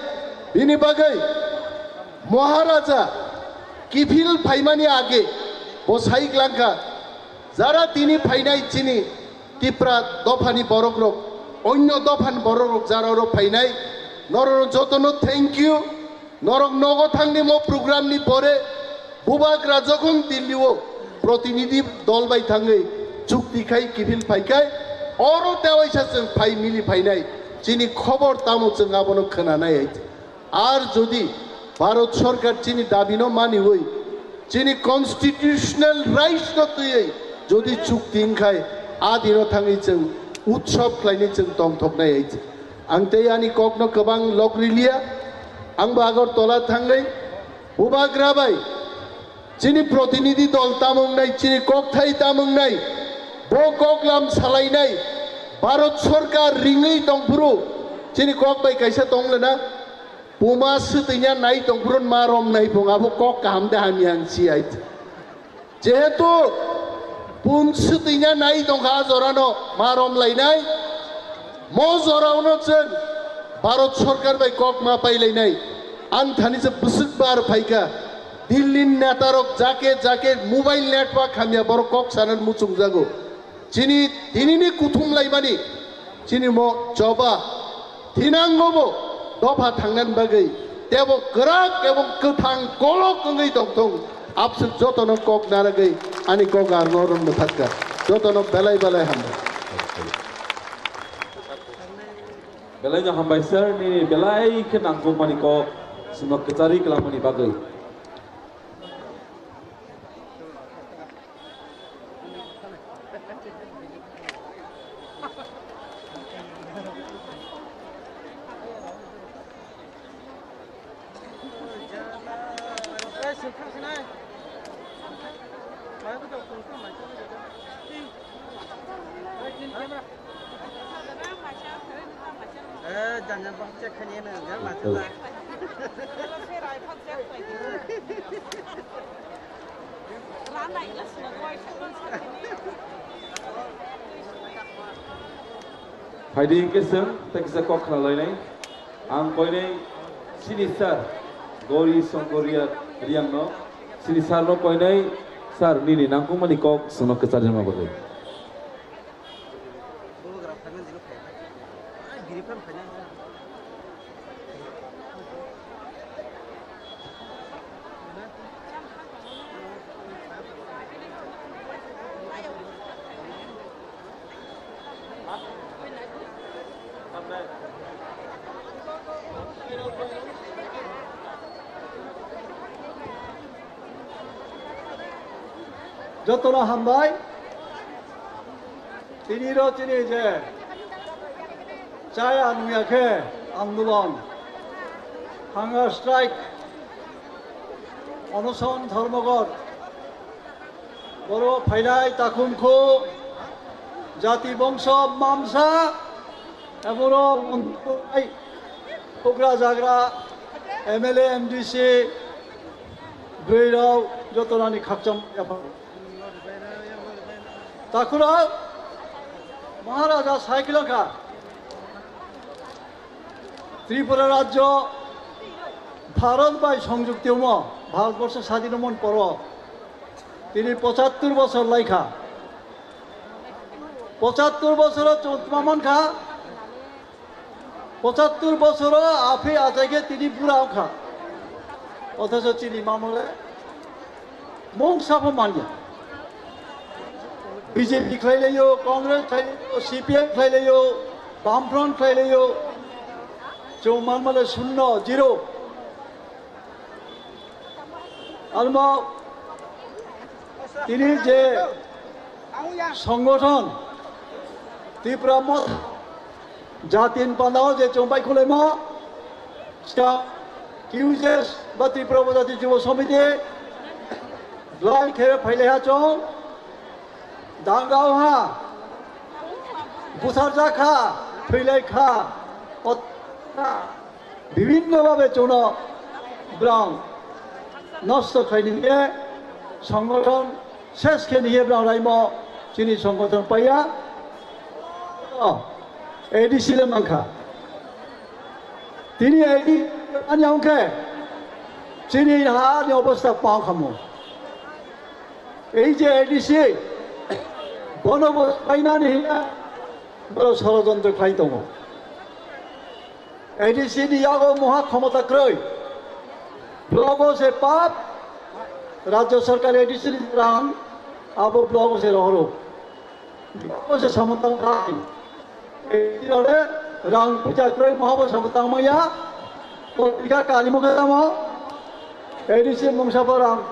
bini bagwi Maharaja kiphil phaimani age bo sai glangkha, jara tini phainai chini Tipra dophani borokrok, onyo dophani borokrok jara oro phainai, norokno jotono thank you. Norok nogo thangni mo program ni pore Bubagra jokhon Delhi o protinidhi dol bai thangwi chukti khai kiphil phaikhai, oro tewaisa chwng phai mili phainai. Chini khobor tamo chwng abono khwnanai hai. Ar jodi Bharat Sarkar chini dabino maniwi, chini constitutional rights no twiwi jodi chukti wngkhai, a dino thangwi chwng utsob khlainwi chwng tongthoknai hai. Ang tei ani kokno kwbang lok riliya, angbo Agartala thangwi bubagra bai chini protinidhi dol tamo wngnai, chini kokthai tamo wngnai, bo koklam salainai, Bharat Sarkar ringwi tongphuru, chini kok bai kaisa tong lena, puma swtwina nai tongphuru ma romnai phung, abo kok kaham de hamya ang si ai. Jehetu pun swtwina nai tongkha a jorano ma romlainai, mo jorano chwng Bharat Sarkar bai kok ma pailainai, ang thani se bwswk bar phaikha. Delhi ni netarok jake jake mobile network hamya borok kok sana muchungjago. Chini tinini kuthum laimani, chini mo choba thinangobo dopha thangnani bagwi tebo kwrak ebong kwthang kolok wngwi tongthung. Abswk jotono kok naragwi ani kok arno romno thakka. Jotono belai belai hambai. Belai no hambai sir, nini belai khe nangkukmani kok sino kwchari kwlangmani bagwi. Eh, jangan bang cek hanya na, jangan macam lah. Phaidi hingke chwng tei kisa kok khna lainai. Ang koinai sini sir Gori Songkoria Riang no. Sini sir no koinai sir nini nangkukmani kok chwngno kwchar rima bagwi. Jotono hambai. Tini ro tini je chaya nungya khe andolon, hunger strike, onoson, dhormogor, boro phailai takhum khu jati bongso mamsa eboro monthai pugra jagra M L A, M D C, bwrwi rok jotonani khakchang yaphang. Takhurok Maharaja Saikilangkha Tripura rajyo Bharat bai songjukti omo, Bharatborsho sadin omon poro tini pochattor bosor laikha. Pochattor bosoro chwng tma mankha, pochattor bosoro aphi achaikhe tini bura wngkha. Othocho chini mamole mung sapho manya. B J P khlailaio, Congress khlailaio, C P M khlailaio, Bamfront khlailaio. Chwng manmale shunno, zero. Almo tini je songothon Tipra Motha jatin pandao je chwng bai khulaimo, ska Q J S ba Tripura Jati Jubo Samiti, blai khe phailaiha chwng, dangao ha, buthar jakha, thwilaikha, ot-, bibhinno bhabe chwngno brang nosto khlaini hiye songothon ses khe niye brang raimo chini songothon paiya. O, A D C le mankha. Tini A D C ani hwnkhe chini ha ni obostha pang khamu. Ei je A D C bono bo painani hiya boro sorojontro khlai tongo. A D C ni yago moha khomota kwrwi. Blogo se pap, Rajya Sarkar A D C ni rang, abo blogo se rohoro. Blogo se samantang khai. A D C rode, Rang puja kroi mohabo samo tangmaya. Potrika kalimo khe tamo. A D C mungsa bo rang,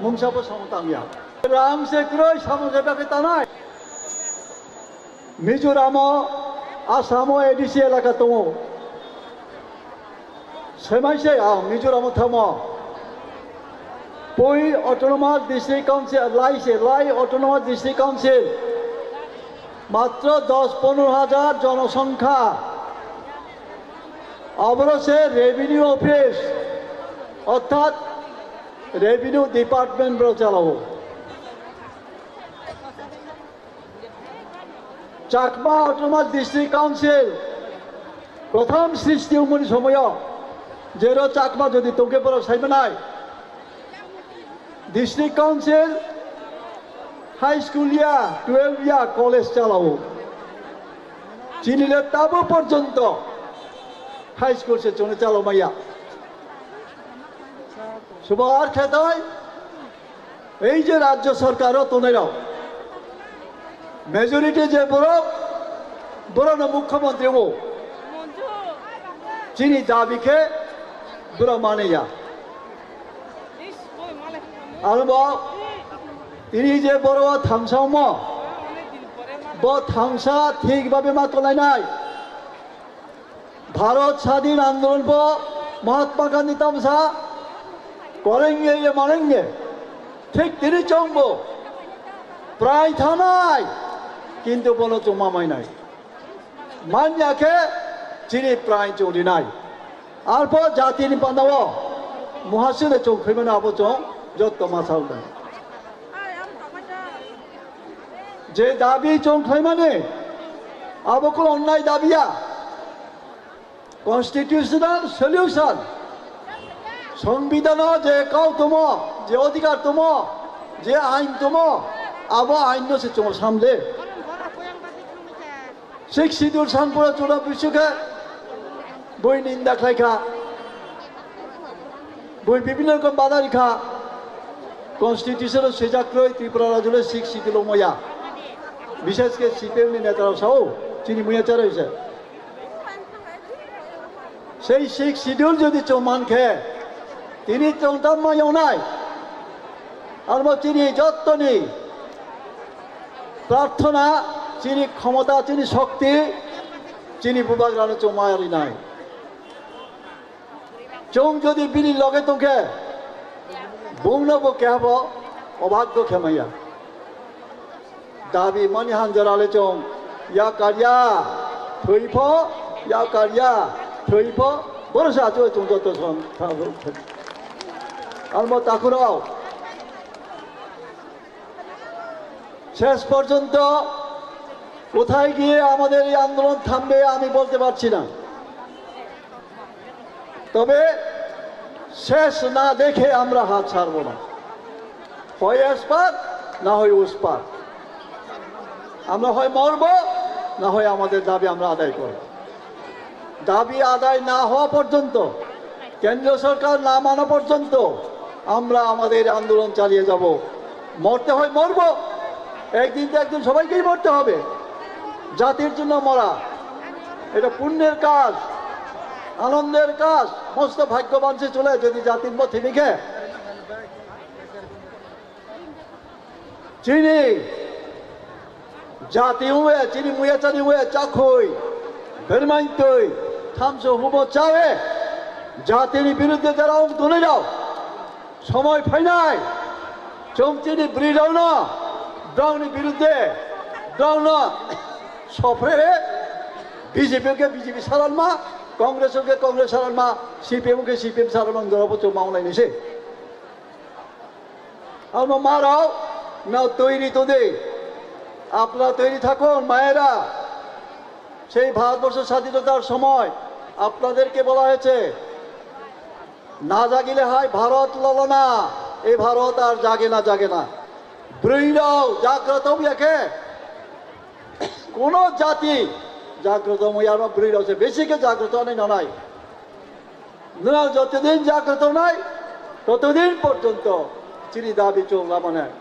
mungsa bo samo tangya. Rang se kroi samo se bagwi tanai. Mizoramo, Asamo A D C elaka tongo. Semaise ang Mizoramo thamo. Pui Autonomous District Council, lai se, lai Autonomous District Council. Matro dos ponero hajar jonosongkha. Aboro se Revenue Office, orthat Revenue Department boro chalao. Chakma Autonomous District Council prothom srishti umoni somoyo jero Chakma jodi tongkhe borok saimanai. District Council high school ya, twelve ya, college chalao. Chini le tabo porjonto high school se chwngno chalao maya. Subo ar khe tei ei je rajyo sarkaro tongnai rok, majority je borok, borokno mukhyamantri o. Chini dabi khe borok maniya. Aro bo tini je borok thamsa omo, bo thamsa thik babe ma tonglainai. Bharat Sadhin Andolon bo Mahatma Gandhi tamsa korenge ye manenge thik tini chongbo prai thanai, kintu bono chuma mainai. Manya khe chini prai chongrinai. Arpho jatini pandao muhasino chong khaimano abo chong jotto ma salnai. Je dabi chong khlaimani abo kolo onnai dabiya. Constitutional solution, songbidano je kau tomo, je odhikar tomo, je ain tomo, abo ain no se chwng samle. Sixth Schedule sangpura chura bisukhe bui ninda khlaikha, bui bibhinno rokom bada rikha. Constitution o swijak kroi Tripura rajyo le Sixth Schedule o moya, bishesh khe C P M ni neta rok sao chini muya chara se. Sei Sixth Schedule jodi chwng man khe, tini chwng tamo yongnai, armo chini jottoni prarthana, chini khomota, chini shokti, chini bubagrano chwng ma rinai. Chwng jodi bini loge tongkhe, bungno bo kehabo obhaggo khemaya. Dabi mani hanjara le chwng ya karya, thwi pho, ya karya, thwi pho, boro se achuk chwng joto song tha-, armo takhurok. শেষ পর্যন্ত কোথায় গিয়ে আমাদের এই আন্দোলন থামবে আমি বলতে পারছি না, তবে শেষ না দেখে আমরা হাত ছাড়ব না। হয় এসপার, না হয় ওসপার। আমরা হয় মরব, না হয় আমাদের দাবি আমরা আদায় করব। দাবি আদায় না হওয়া পর্যন্ত, কেন্দ্র সরকার না মানা পর্যন্ত আমরা আমাদের আন্দোলন চালিয়ে যাব। মরতে হয় মরব, একদিন তো একদিন সবাইকেই মরতে হবে। জাতির জন্য মরা, এটা পুণ্যের কাজ, আনন্দের কাজ। মস্ত ভাগ্যবান সে চলে যদি জাতির পথে লিখে। Chini jati ungwe, chini muyachani ungwe, chakhoi, bermaintoi, thamso humo chawe, jatini biruddhe jara ong tonwi rao, somoi phainai, chwng chini bwrwi raono, brongni biruddhe, brongno sophrere, B J P ke B J P salanma, Congress ke Congress salanma, C P M ke C P M salanma, wngdorabo chwng maungnai nise. Amo marao, না তৈরি তো দে। আপনারা তৈরি থাকুন, মায়েরা। সেই ভারতবর্ষ স্বাধীনতার সময় আপনাদেরকে বলা হয়েছে, না জাগিলে হয় ভারত ললনা, এই ভারত আর জাগে না, জাগে না। Bwrwirok jagroto wngya khe, kono jati jagroto wngya, aro bwrwirok se besi khe jagroto wngwi nanai. Nwng jotodin jagroto wngnai, totodin porjonto chini dabi chwng lamanai.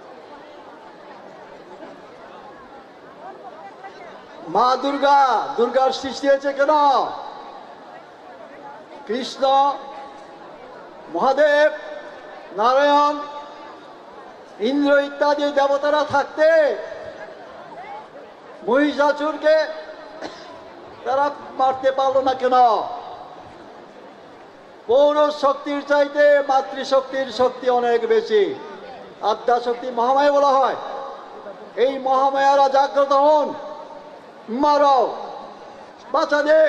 মা দুর্গা, দুর্গার সৃষ্টি হয়েছে কেন? কৃষ্ণ, মহাদেব, নারায়ণ, ইন্দ্র ইত্যাদি দেবতারা থাকতে মহিষাসুরকে তারা মারতে পারলো না কেন? পৌর শক্তির চাইতে মাতৃশক্তির শক্তি অনেক বেশি। আদ্যা শক্তি মহামায়া বলা হয়। এই মহামায়ারা জাগ্রত হন, মারাও, বাঁচা দে।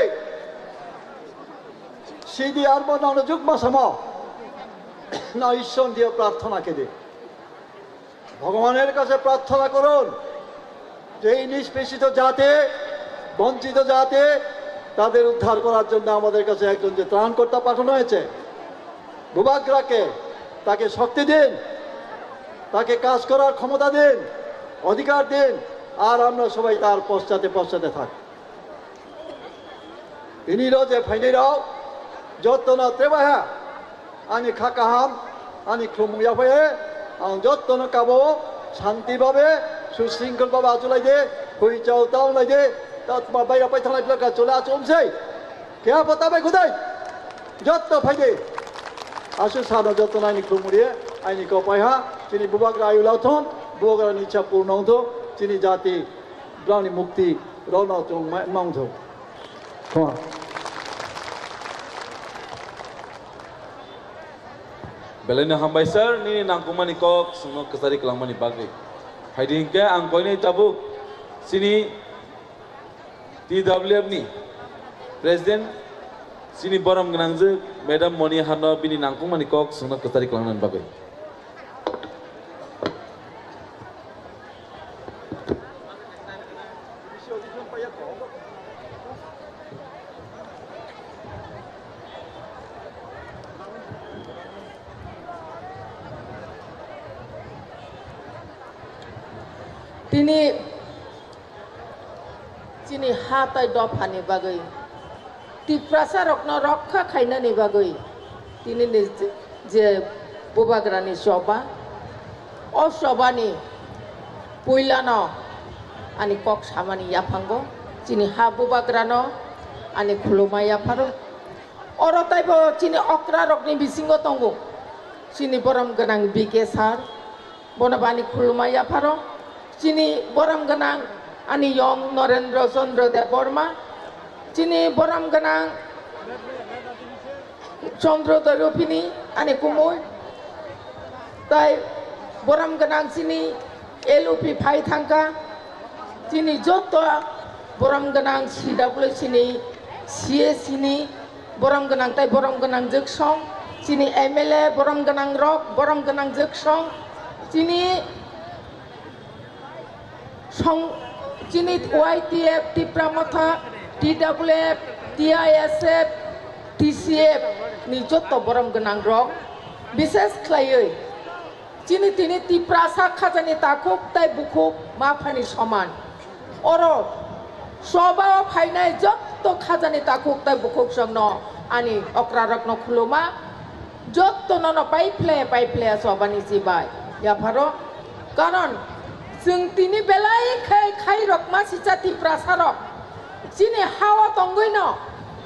সিদি আর মনে যুগ্ম সম না ঈশ্বর দিয়ে প্রার্থনা কেদে। ভগবানের কাছে প্রার্থনা করুন যে এই নিষ্পেষিত জাতি, বঞ্চিত জাতি, তাদের উদ্ধার করার জন্য আমাদের কাছে একজন যে ত্রাণকর্তা পাঠানো হয়েছে, বুবাগ্রাকে, তাকে শক্তি দিন, তাকে কাজ করার ক্ষমতা দিন, অধিকার দিন, আর আমরা সবাই তার পশ্চাতে পশ্চাতে থাকি। Tini ro je phainai rok jotono trebaha ani kha kaham, ani khulumung yaphai, ang jotono kabo shanti babe, susringkhol babe achulai de, hui chao tao lai de, ta tma baira pai thanglai phlaka chole achum sei. Khe apa tabai khudai? Joto phai de. Asu sano jotono ani khulumung ri, ani kopai ha, chini bubagra ayu lathon, bubagra ni ichha purno wngthon, chini jati brani mukti rono chung ma-, mangthok. Khoma. Belai no hambai sir, nini nangkukmani kok chwngno kwchari kwlangmani bagwi. Haidi hinkhe ang koinwi tabuk chini T W F ni President, chini borom gwnangjwk Madam Moni Hanno bini nangkukmani kok chwngno kwchari kwlangnani bagwi. Tini chini ha tai dophani bagwi, Tiprasa rokno rokha khainani bagwi, tini ni je, je bubagrani choba, o chobani puilano ani kok samani yaphango, chini ha bubagrano ani khuluma yapharo. Oro taibo chini okra rokni bisingo tongo, chini borom gwnang B K sir, bono bo ani khuluma yapharo. Chini borom gwnang ani yong Norendra Chandra Debbarma, chini borom gwnang Chandra Debbarma ani kumui, tai borom gwnang chini L U P phai thangkha, chini joto borom gwnang C W C ni, C A C ni, borom gwnang tai borom gwnang jwksong, chini M L A borom gwnang rok, borom gwnang jwksong, chini song, chini Y T F, Tipra Motha, T W F, T I S F, T C F ni joto borom gwnang rok, bises khlaiwi chini tini Tiprasa khajani takhuk tai bukhuk ma phani soman. Oro choba o phainai jotto khajani takhuk tai bukhuk songno ani okra rokno khuluma, jotto nono pai phle pai phle chobani chibai yapharo. Karon chwng tini belai khai khai rok ma sisa Tiprasa rok chini hao tongwi no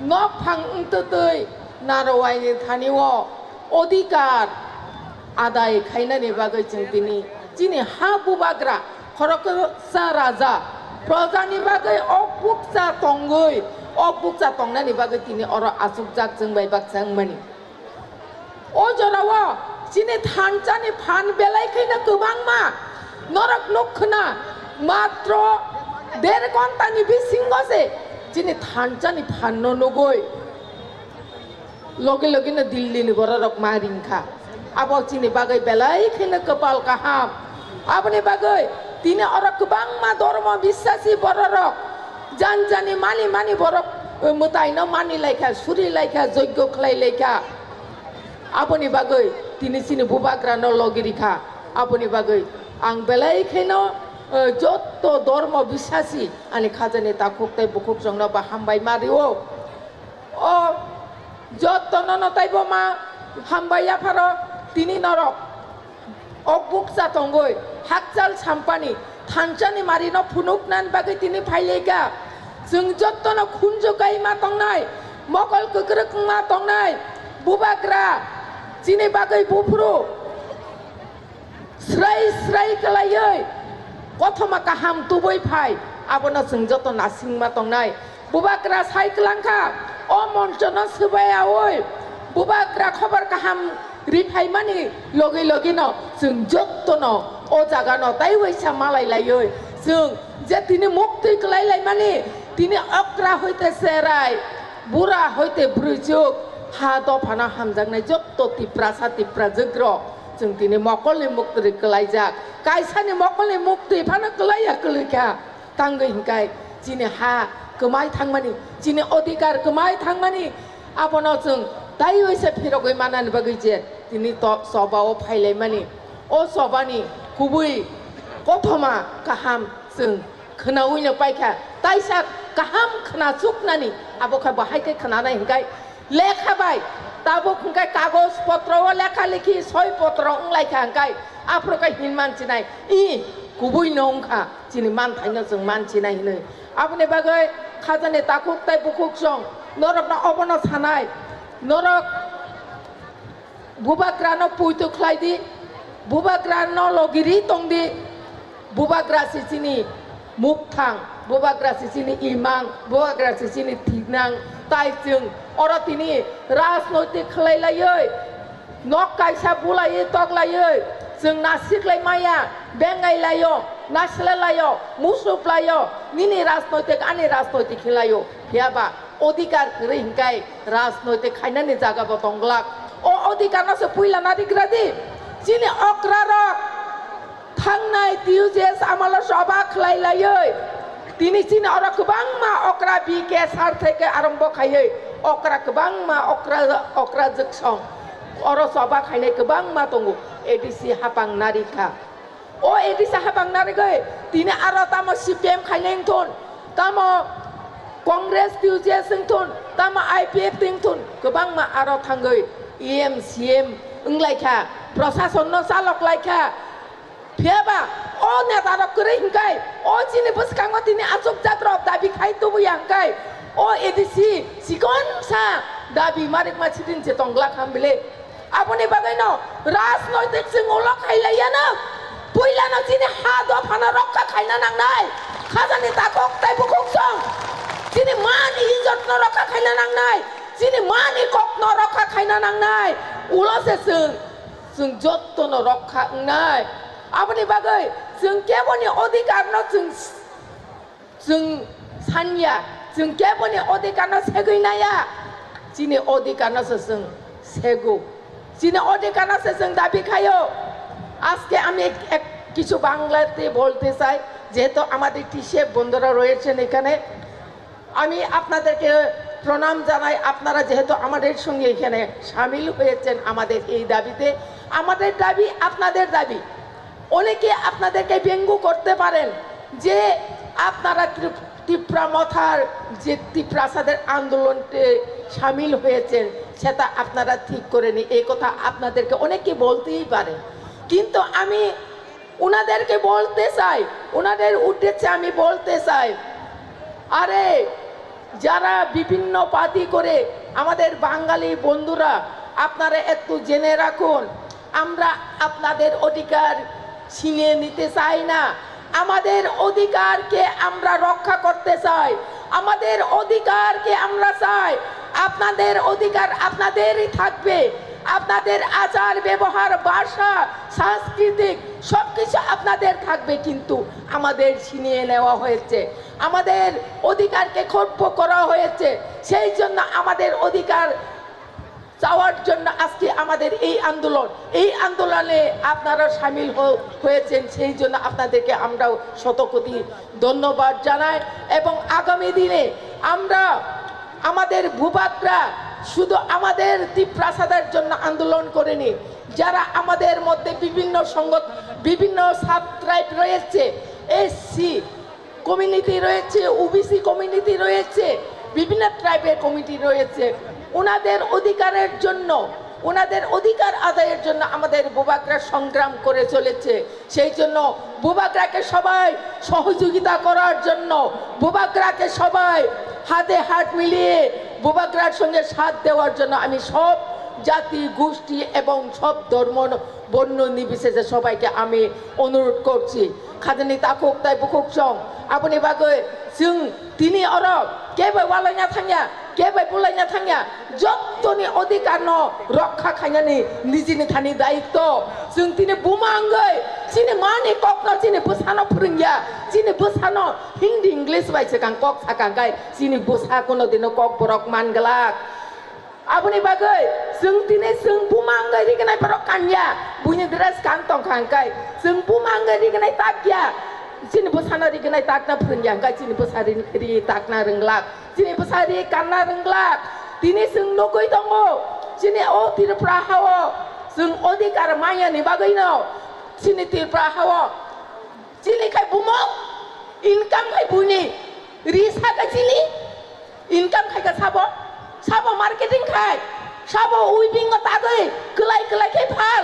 nok phang wngtwtwi narwai ni thani o odhikar adai khainani bagwi chwng tini chini ha bubagra khoroksa raja projani bagwi o bukcha tongwi, o bukcha tongnani bagwi tini oro achukjak chwng bai baksa wngmani. O jorao chini thansa ni phan belai khaino kwbangma norok nuk khna, matro der ghonta ni bisingo se chini thansa ni phan no nugwi logi logi no Delhi ni bororok ma ringkha. Abo chini bagwi belai kheno kwpal kaham. Aboni bagwi tini oro kwbangma dormo biswasi bororok janjani mani mani borok, eh, mwtaino mani laikha, suri laikha, joigyo khlai laikha. Aboni bagwi tini chini bubagrano logi rikha. Aboni bagwi ang belai kheno, eh, jotto dormo biswasi ani khajani takhuk tei bukhuk chwngno bo hambai ma rio. O jotto nono taibo ma hambai yapharo tini norok. O bukcha tongwi hakchal sampani thansani marino phunuknani bagwi tini phailaikha. Chwng jottono khunju kaima tongnai, mokol kwkrwk wngma tongnai, bubagra chini bagwi buphuru srai srai kwlaiwi kothoma kaham tubui phai, abono chwng joto nasingma tongnai. Bubagra sai kwlangkha, o monchono swbaiyaui bubagra khobor kaham riphaimani logi logino chwng jottono o jagano tai waisa malai laiwi chwng je tini muktwi kwlai laimani, tini okra hoite cherai, bura hoite bwrwichuk, ha dophano hamjaknai jotto Tiprasa Tiprajwk rok chwng tini mokolni muktwi kwlaijak, kaisani mokolni muktwi phano kwlaiya kwlwikha. Tangwi hinkai chini ha kwmai thangmani, chini odhikar kwmai thangmani, abono chwng taiwi se phirogwi manani bagwi je tini to-, choba o phailaimani. O chobani kubui kothoma kaham chwng khwnawino paikha, taisa kaham khwnachuknani, abo khe bo hai khe khwnanai hinkai lekha bai, tabuk hwnkhe kagoj potro o lekha lekhi soi potro wnglaikha hwnkhe, aphuru khe hin manchinai, i kubui no wngkha, chini manthaino chwng manchinai hinwi. Aboni bagwi khajani takhuk tei bukhuk song norokno obono sanai, norok bubagrano puitu khlai di, bubagrano logiri tong di, bubagra se chini mukthang, bubagra se chini imang, bubagra se chini thinang, tai chwng oro tini rajnoitik khlai laiwi, nok kaisa bulaiwi tok laiwi, chwng nasik lai maya, bengai laio, nasle laio, musup laio, nini rajnoitik, ani rajnoitik khe laio, phiyaba odhikar kwrwi hinkai rajnoitik khainani jaga bo tongglak. O odhikar no se puila narigra di. Chini okra rok thangnai T U J S amalo choba khlai laiwi. Tini chini oro kwbangma okra B K sar theke arombo khaiwi okra kwbangma okra, okra jwksong oro choba khainai kwbangma tongo. A D C hapang narikha. O A D C hapang narigwi tini aro tamo C P M khainai wngthun, tamo Congress T U J S wngthun, tamo I P F T wngthun, kwbangma aro thangwi E M, C M wnglaikha, prosasonno chaloklaikha. Phiyaba o netarok kwrwi hinkai, o chini bwskango tini achukjak rok dabi khai tubuya hinkai, o A D C chikonsa dabi marikma sidin se tongglak ham bile. Aboni bagwino rajnoitik chwng ulo khailaiya no. Puilano chini ha dophano rokha khaina nangnai. Khajani takhuk tei bukhuk song. Chini mani ijotno rokha khaina nangnai. Chini mani kokno rokha khaina nangnai. Ulo se chwng, chwng jottono rokha wngnai. Aboni bagwi chwng keboni odhikarno chwng Chwng sanya, chwng keboni odhikarno segwi naya, chini odhikarno se chwng sego, chini odhikarno se chwng dabi khayo. আজকে আমি এক, এক কিছু বাংলাতে বলতে চাই, যেহেতু আমাদের টিসিএফ বন্ধুরা রয়েছেন এখানে, আমি আপনাদেরকে প্রণাম জানাই। আপনারা যেহেতু আমাদের সঙ্গে এখানে সামিল হয়েছেন আমাদের এই দাবিতে, আমাদের দাবি আপনাদের দাবি। অনেকে আপনাদেরকে ব্যঙ্গ করতে পারেন যে আপনারা ত্রিপ-, তিপ্রা মথার যে তিপ্রাসাদের আন্দোলনতে সামিল হয়েছেন, সেটা আপনারা ঠিক করেনি, এই কথা আপনাদেরকে অনেকে বলতেই পারে। কিন্তু আমি ওনাদেরকে বলতে চাই, ওনাদের উদ্দেশ্যে আমি বলতে চাই, আরে, যারা বিভিন্ন পার্টি করে আমাদের বাঙালি বন্ধুরা, আপনারা একটু জেনে রাখুন, আমরা আপনাদের অধিকার ছিনিয়ে নিতে চাই না। আমাদের অধিকারকে আমরা রক্ষা করতে চাই, আমাদের অধিকারকে আমরা চাই। আপনাদের অধিকার আপনাদেরই থাকবে, আপনাদের আচার ব্যবহার, ভাষা, সাংস্কৃতিক সবকিছু আপনাদের থাকবে, কিন্তু আমাদের ছিনিয়ে নেওয়া হয়েছে, আমাদের অধিকারকে খর্ব করা হয়েছে। সেই জন্য আমাদের অধিকার চাওয়ার জন্য আজকে আমাদের এই আন্দোলন। এই আন্দোলনে আপনারা সামিল হ-, হয়েছেন, সেই জন্য আপনাদেরকে আমরাও শতকোটি ধন্যবাদ জানাই। এবং আগামী দিনে আমরা, আমাদের ভূভাগরা শুধু আমাদের তিপ্রাসাদের জন্য আন্দোলন করেনি, যারা আমাদের মধ্যে বিভিন্ন সংগঠন, বিভিন্ন সাব ট্রাইব রয়েছে, এসসি কমিউনিটি রয়েছে, ওবিসি কমিউনিটি রয়েছে, বিভিন্ন ট্রাইবের কমিটি রয়েছে, ওনাদের অধিকারের জন্য ওনাদের অধিকার আদায়ের জন্য আমাদের বুবাকরা সংগ্রাম করে চলেছে। সেই জন্য বুবাকরাকে সবাই সহযোগিতা করার জন্য, বুবাকরাকে সবাই হাতে হাত মিলিয়ে বুবাকরার সঙ্গে সাথ দেওয়ার জন্য আমি সব জাতি, গোষ্ঠী এবং সব ধর্ম, বর্ণ নির্বিশেষে সবাইকে আমি অনুরোধ করছি। Khajani takhuk tai bukhuk song, aboni bagwi chwng tini oro kebo walaina thangya, kebo bulaina thangya, jottoni odhikar no rokha khainani nijini thani daitto. Chwng tini buma wngwi chini mani kokno chini bwsano phwrwngya, chini bwsano Hindi English bai swkang kok sakang kai chini bwsa kuno dino kok borok man glak. Aboni bagwi chwng tini chwng buma wngwi rignai borok kanya, buini dress kan tongkha hwnkhe chwng buma wngwi rignai takya, chini bwsano rignai takna phwrwngya hwnkhe chini bwsa ri, ri takna rwnglak, chini bwsa ri kanna rwnglak. Tini chwng nugwi tongo, chini o Tripura hao chwng odhikar manyani bagwino chini Tripura hao chini khai bumung income khai buini ri saka chini. Income khai kha sabo, sabo marketing khai, sabo weaving o tagwi kwlai kwlai khe phal.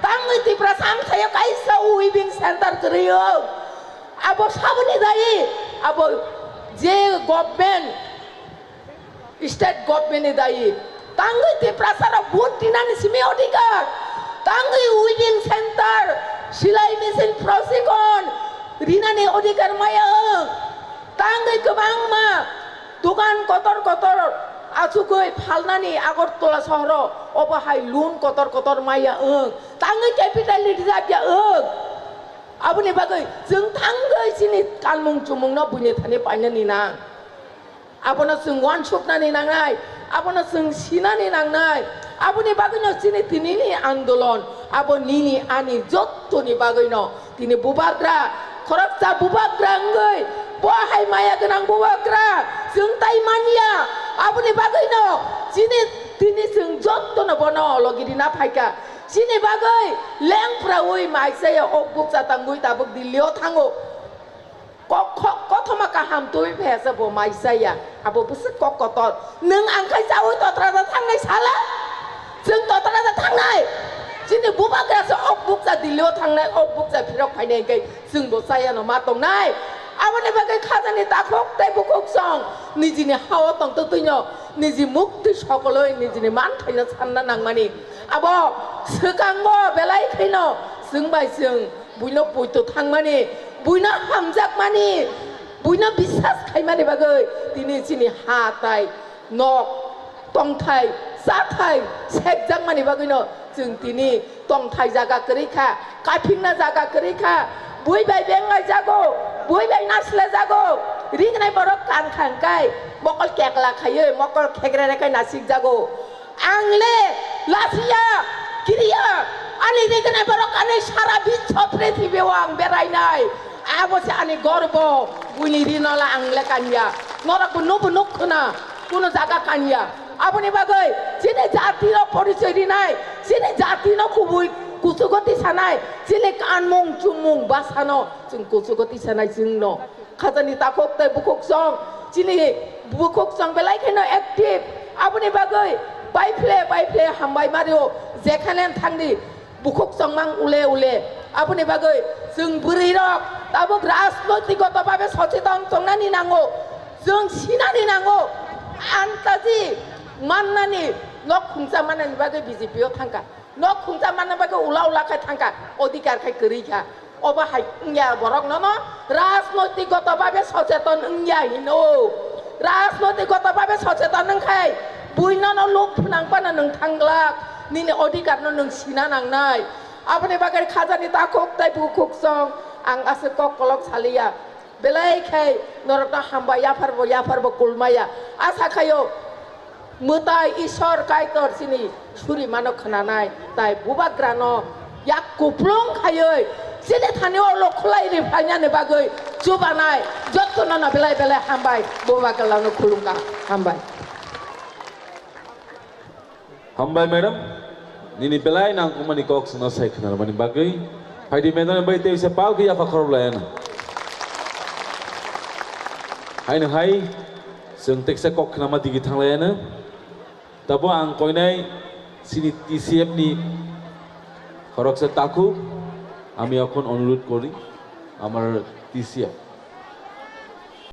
Tangwi Tiprasa amchaio kaisa weaving center kwrwi o. Abo saboni dayi, abo je government, state government ni dayi. Tangwi Tiprasa rok vote rinani simi odhikar. Tangwi weaving center, silai machine, prosikon rinani odhikar maya wng. Tangwi kwbangma dogan kotor kotor achugwi phalnani Agartala sohoro, obo hai loan kotor kotor maya wng, tangwi capital ni rijak ya wng. Aboni bagwi chwng thangwi chini kanmung chumungno buini thani painani nang. Abono chwng uansuknani nangnai, abono chwng sinani nangnai. Aboni bagwino chini tinini andolon, abo nini ani jottoni bagwino. Tini bubagra, khoroksa bubagra wngwi, bo hai maya gwnang bubagra, chwng tai manya. Aboni bagwino chini, tini chwng jottono bono logi rina phaikha. Chini bagwi lengphraui maisaya ok bukcha tangwi tabuk Delhi-o thango. Kok, kok, kothoma kaham twi phaiya se bo maisaya. Abo bwswk kok kotor. Nwng ang khai chaui totra da thangnai sala? Chwng totra da thangnai. Chini bubagra se ok bukcha Delhi-o thangnai, ok bukcha phirok phainai hwnkhe chwng bo chayano ma tongnai. Aboni bagwi khajani takhuk tei bukhuk song nijini hao tongtwtwino niji mukti sokoloi nijini manthaino sanna nangmani. Abo swkango belai khaino chwng bai chwng buino poito thangmani, buino hamjakmani, buino biswas khaimani bagwi tini chini ha tai nok, tongthai, chathai sekjakmani bagwino chwng tini tongthai jaga kwrwi kha, kaphikna jaga kwrwi kha, bui bai benglai jago, bui bai naslai jago, ringnai borok kan kha hwnkhe mokol kekla khaiwi mokol khekrere khai nasik jago. Ang le lachiya, kiriya, ani rignai borok ani sara biswa prithibi o ang berainai. Abo se ani gorbo, buini rino la ang le kanya. Norok bo nubo nuk khna, kuno jaga kanya. Aboni bagwi chini jati no porichoi rinai, chini jati no kubui kuchugo tisanai, chini kanmung chumung bwsano chwng kuchugo tisanai chwngno. Khajani takhuk tei bukhuk song, chini bukhuk song belai kheno active. Aboni bagwi baiphle baiphle hambai mario, jekhane thangdi bukhuk song mang ule ule. Aboni bagwi chwng bwrwi rok tabuk rajnoitik goto babe socheton tongnani nango, chwng sinani nango, antaji mannani nok khungsa mannani bagwi B J P o thangkha. Nok khungsa manna bagwi ula ula khai thangkha, odhikar khai kwrwi kha. Obo hai wngya borok nono rajnoitik goto babe socheton wngya hino. Rajnoitik goto babe socheton wngkhai bui nono luk phnang phano nwng thanglak, nini odhikar no nwng sina nangnai. Aboni bagwi khajani takhuk tei bukhuk song ang aswk kok kolok saliya. Belai khai norokno hambai yapharbo yapharbo kulmaya. Asa khaio mwtai Isor Kaitor chini suri mano khwnanai, tai bubagrano yak kuplung khaioi chini thani o lokhwlai ri phainani bagwi chubanai jottono no belai belai hambai bubagrano khulumkha hambai. Hambai madam, nini belai nangkukmani kok chwngno sai khwnarmani bagwi. Phaidi madam bai tei se pal khe yapha khoroplaiano. Haino hai chwng teksa kok khwnama digi thanglaiano. Tabo ang koinai Chini T C F ni khoroksa takhuk, ami ekhon onurodh kori, amar T C F.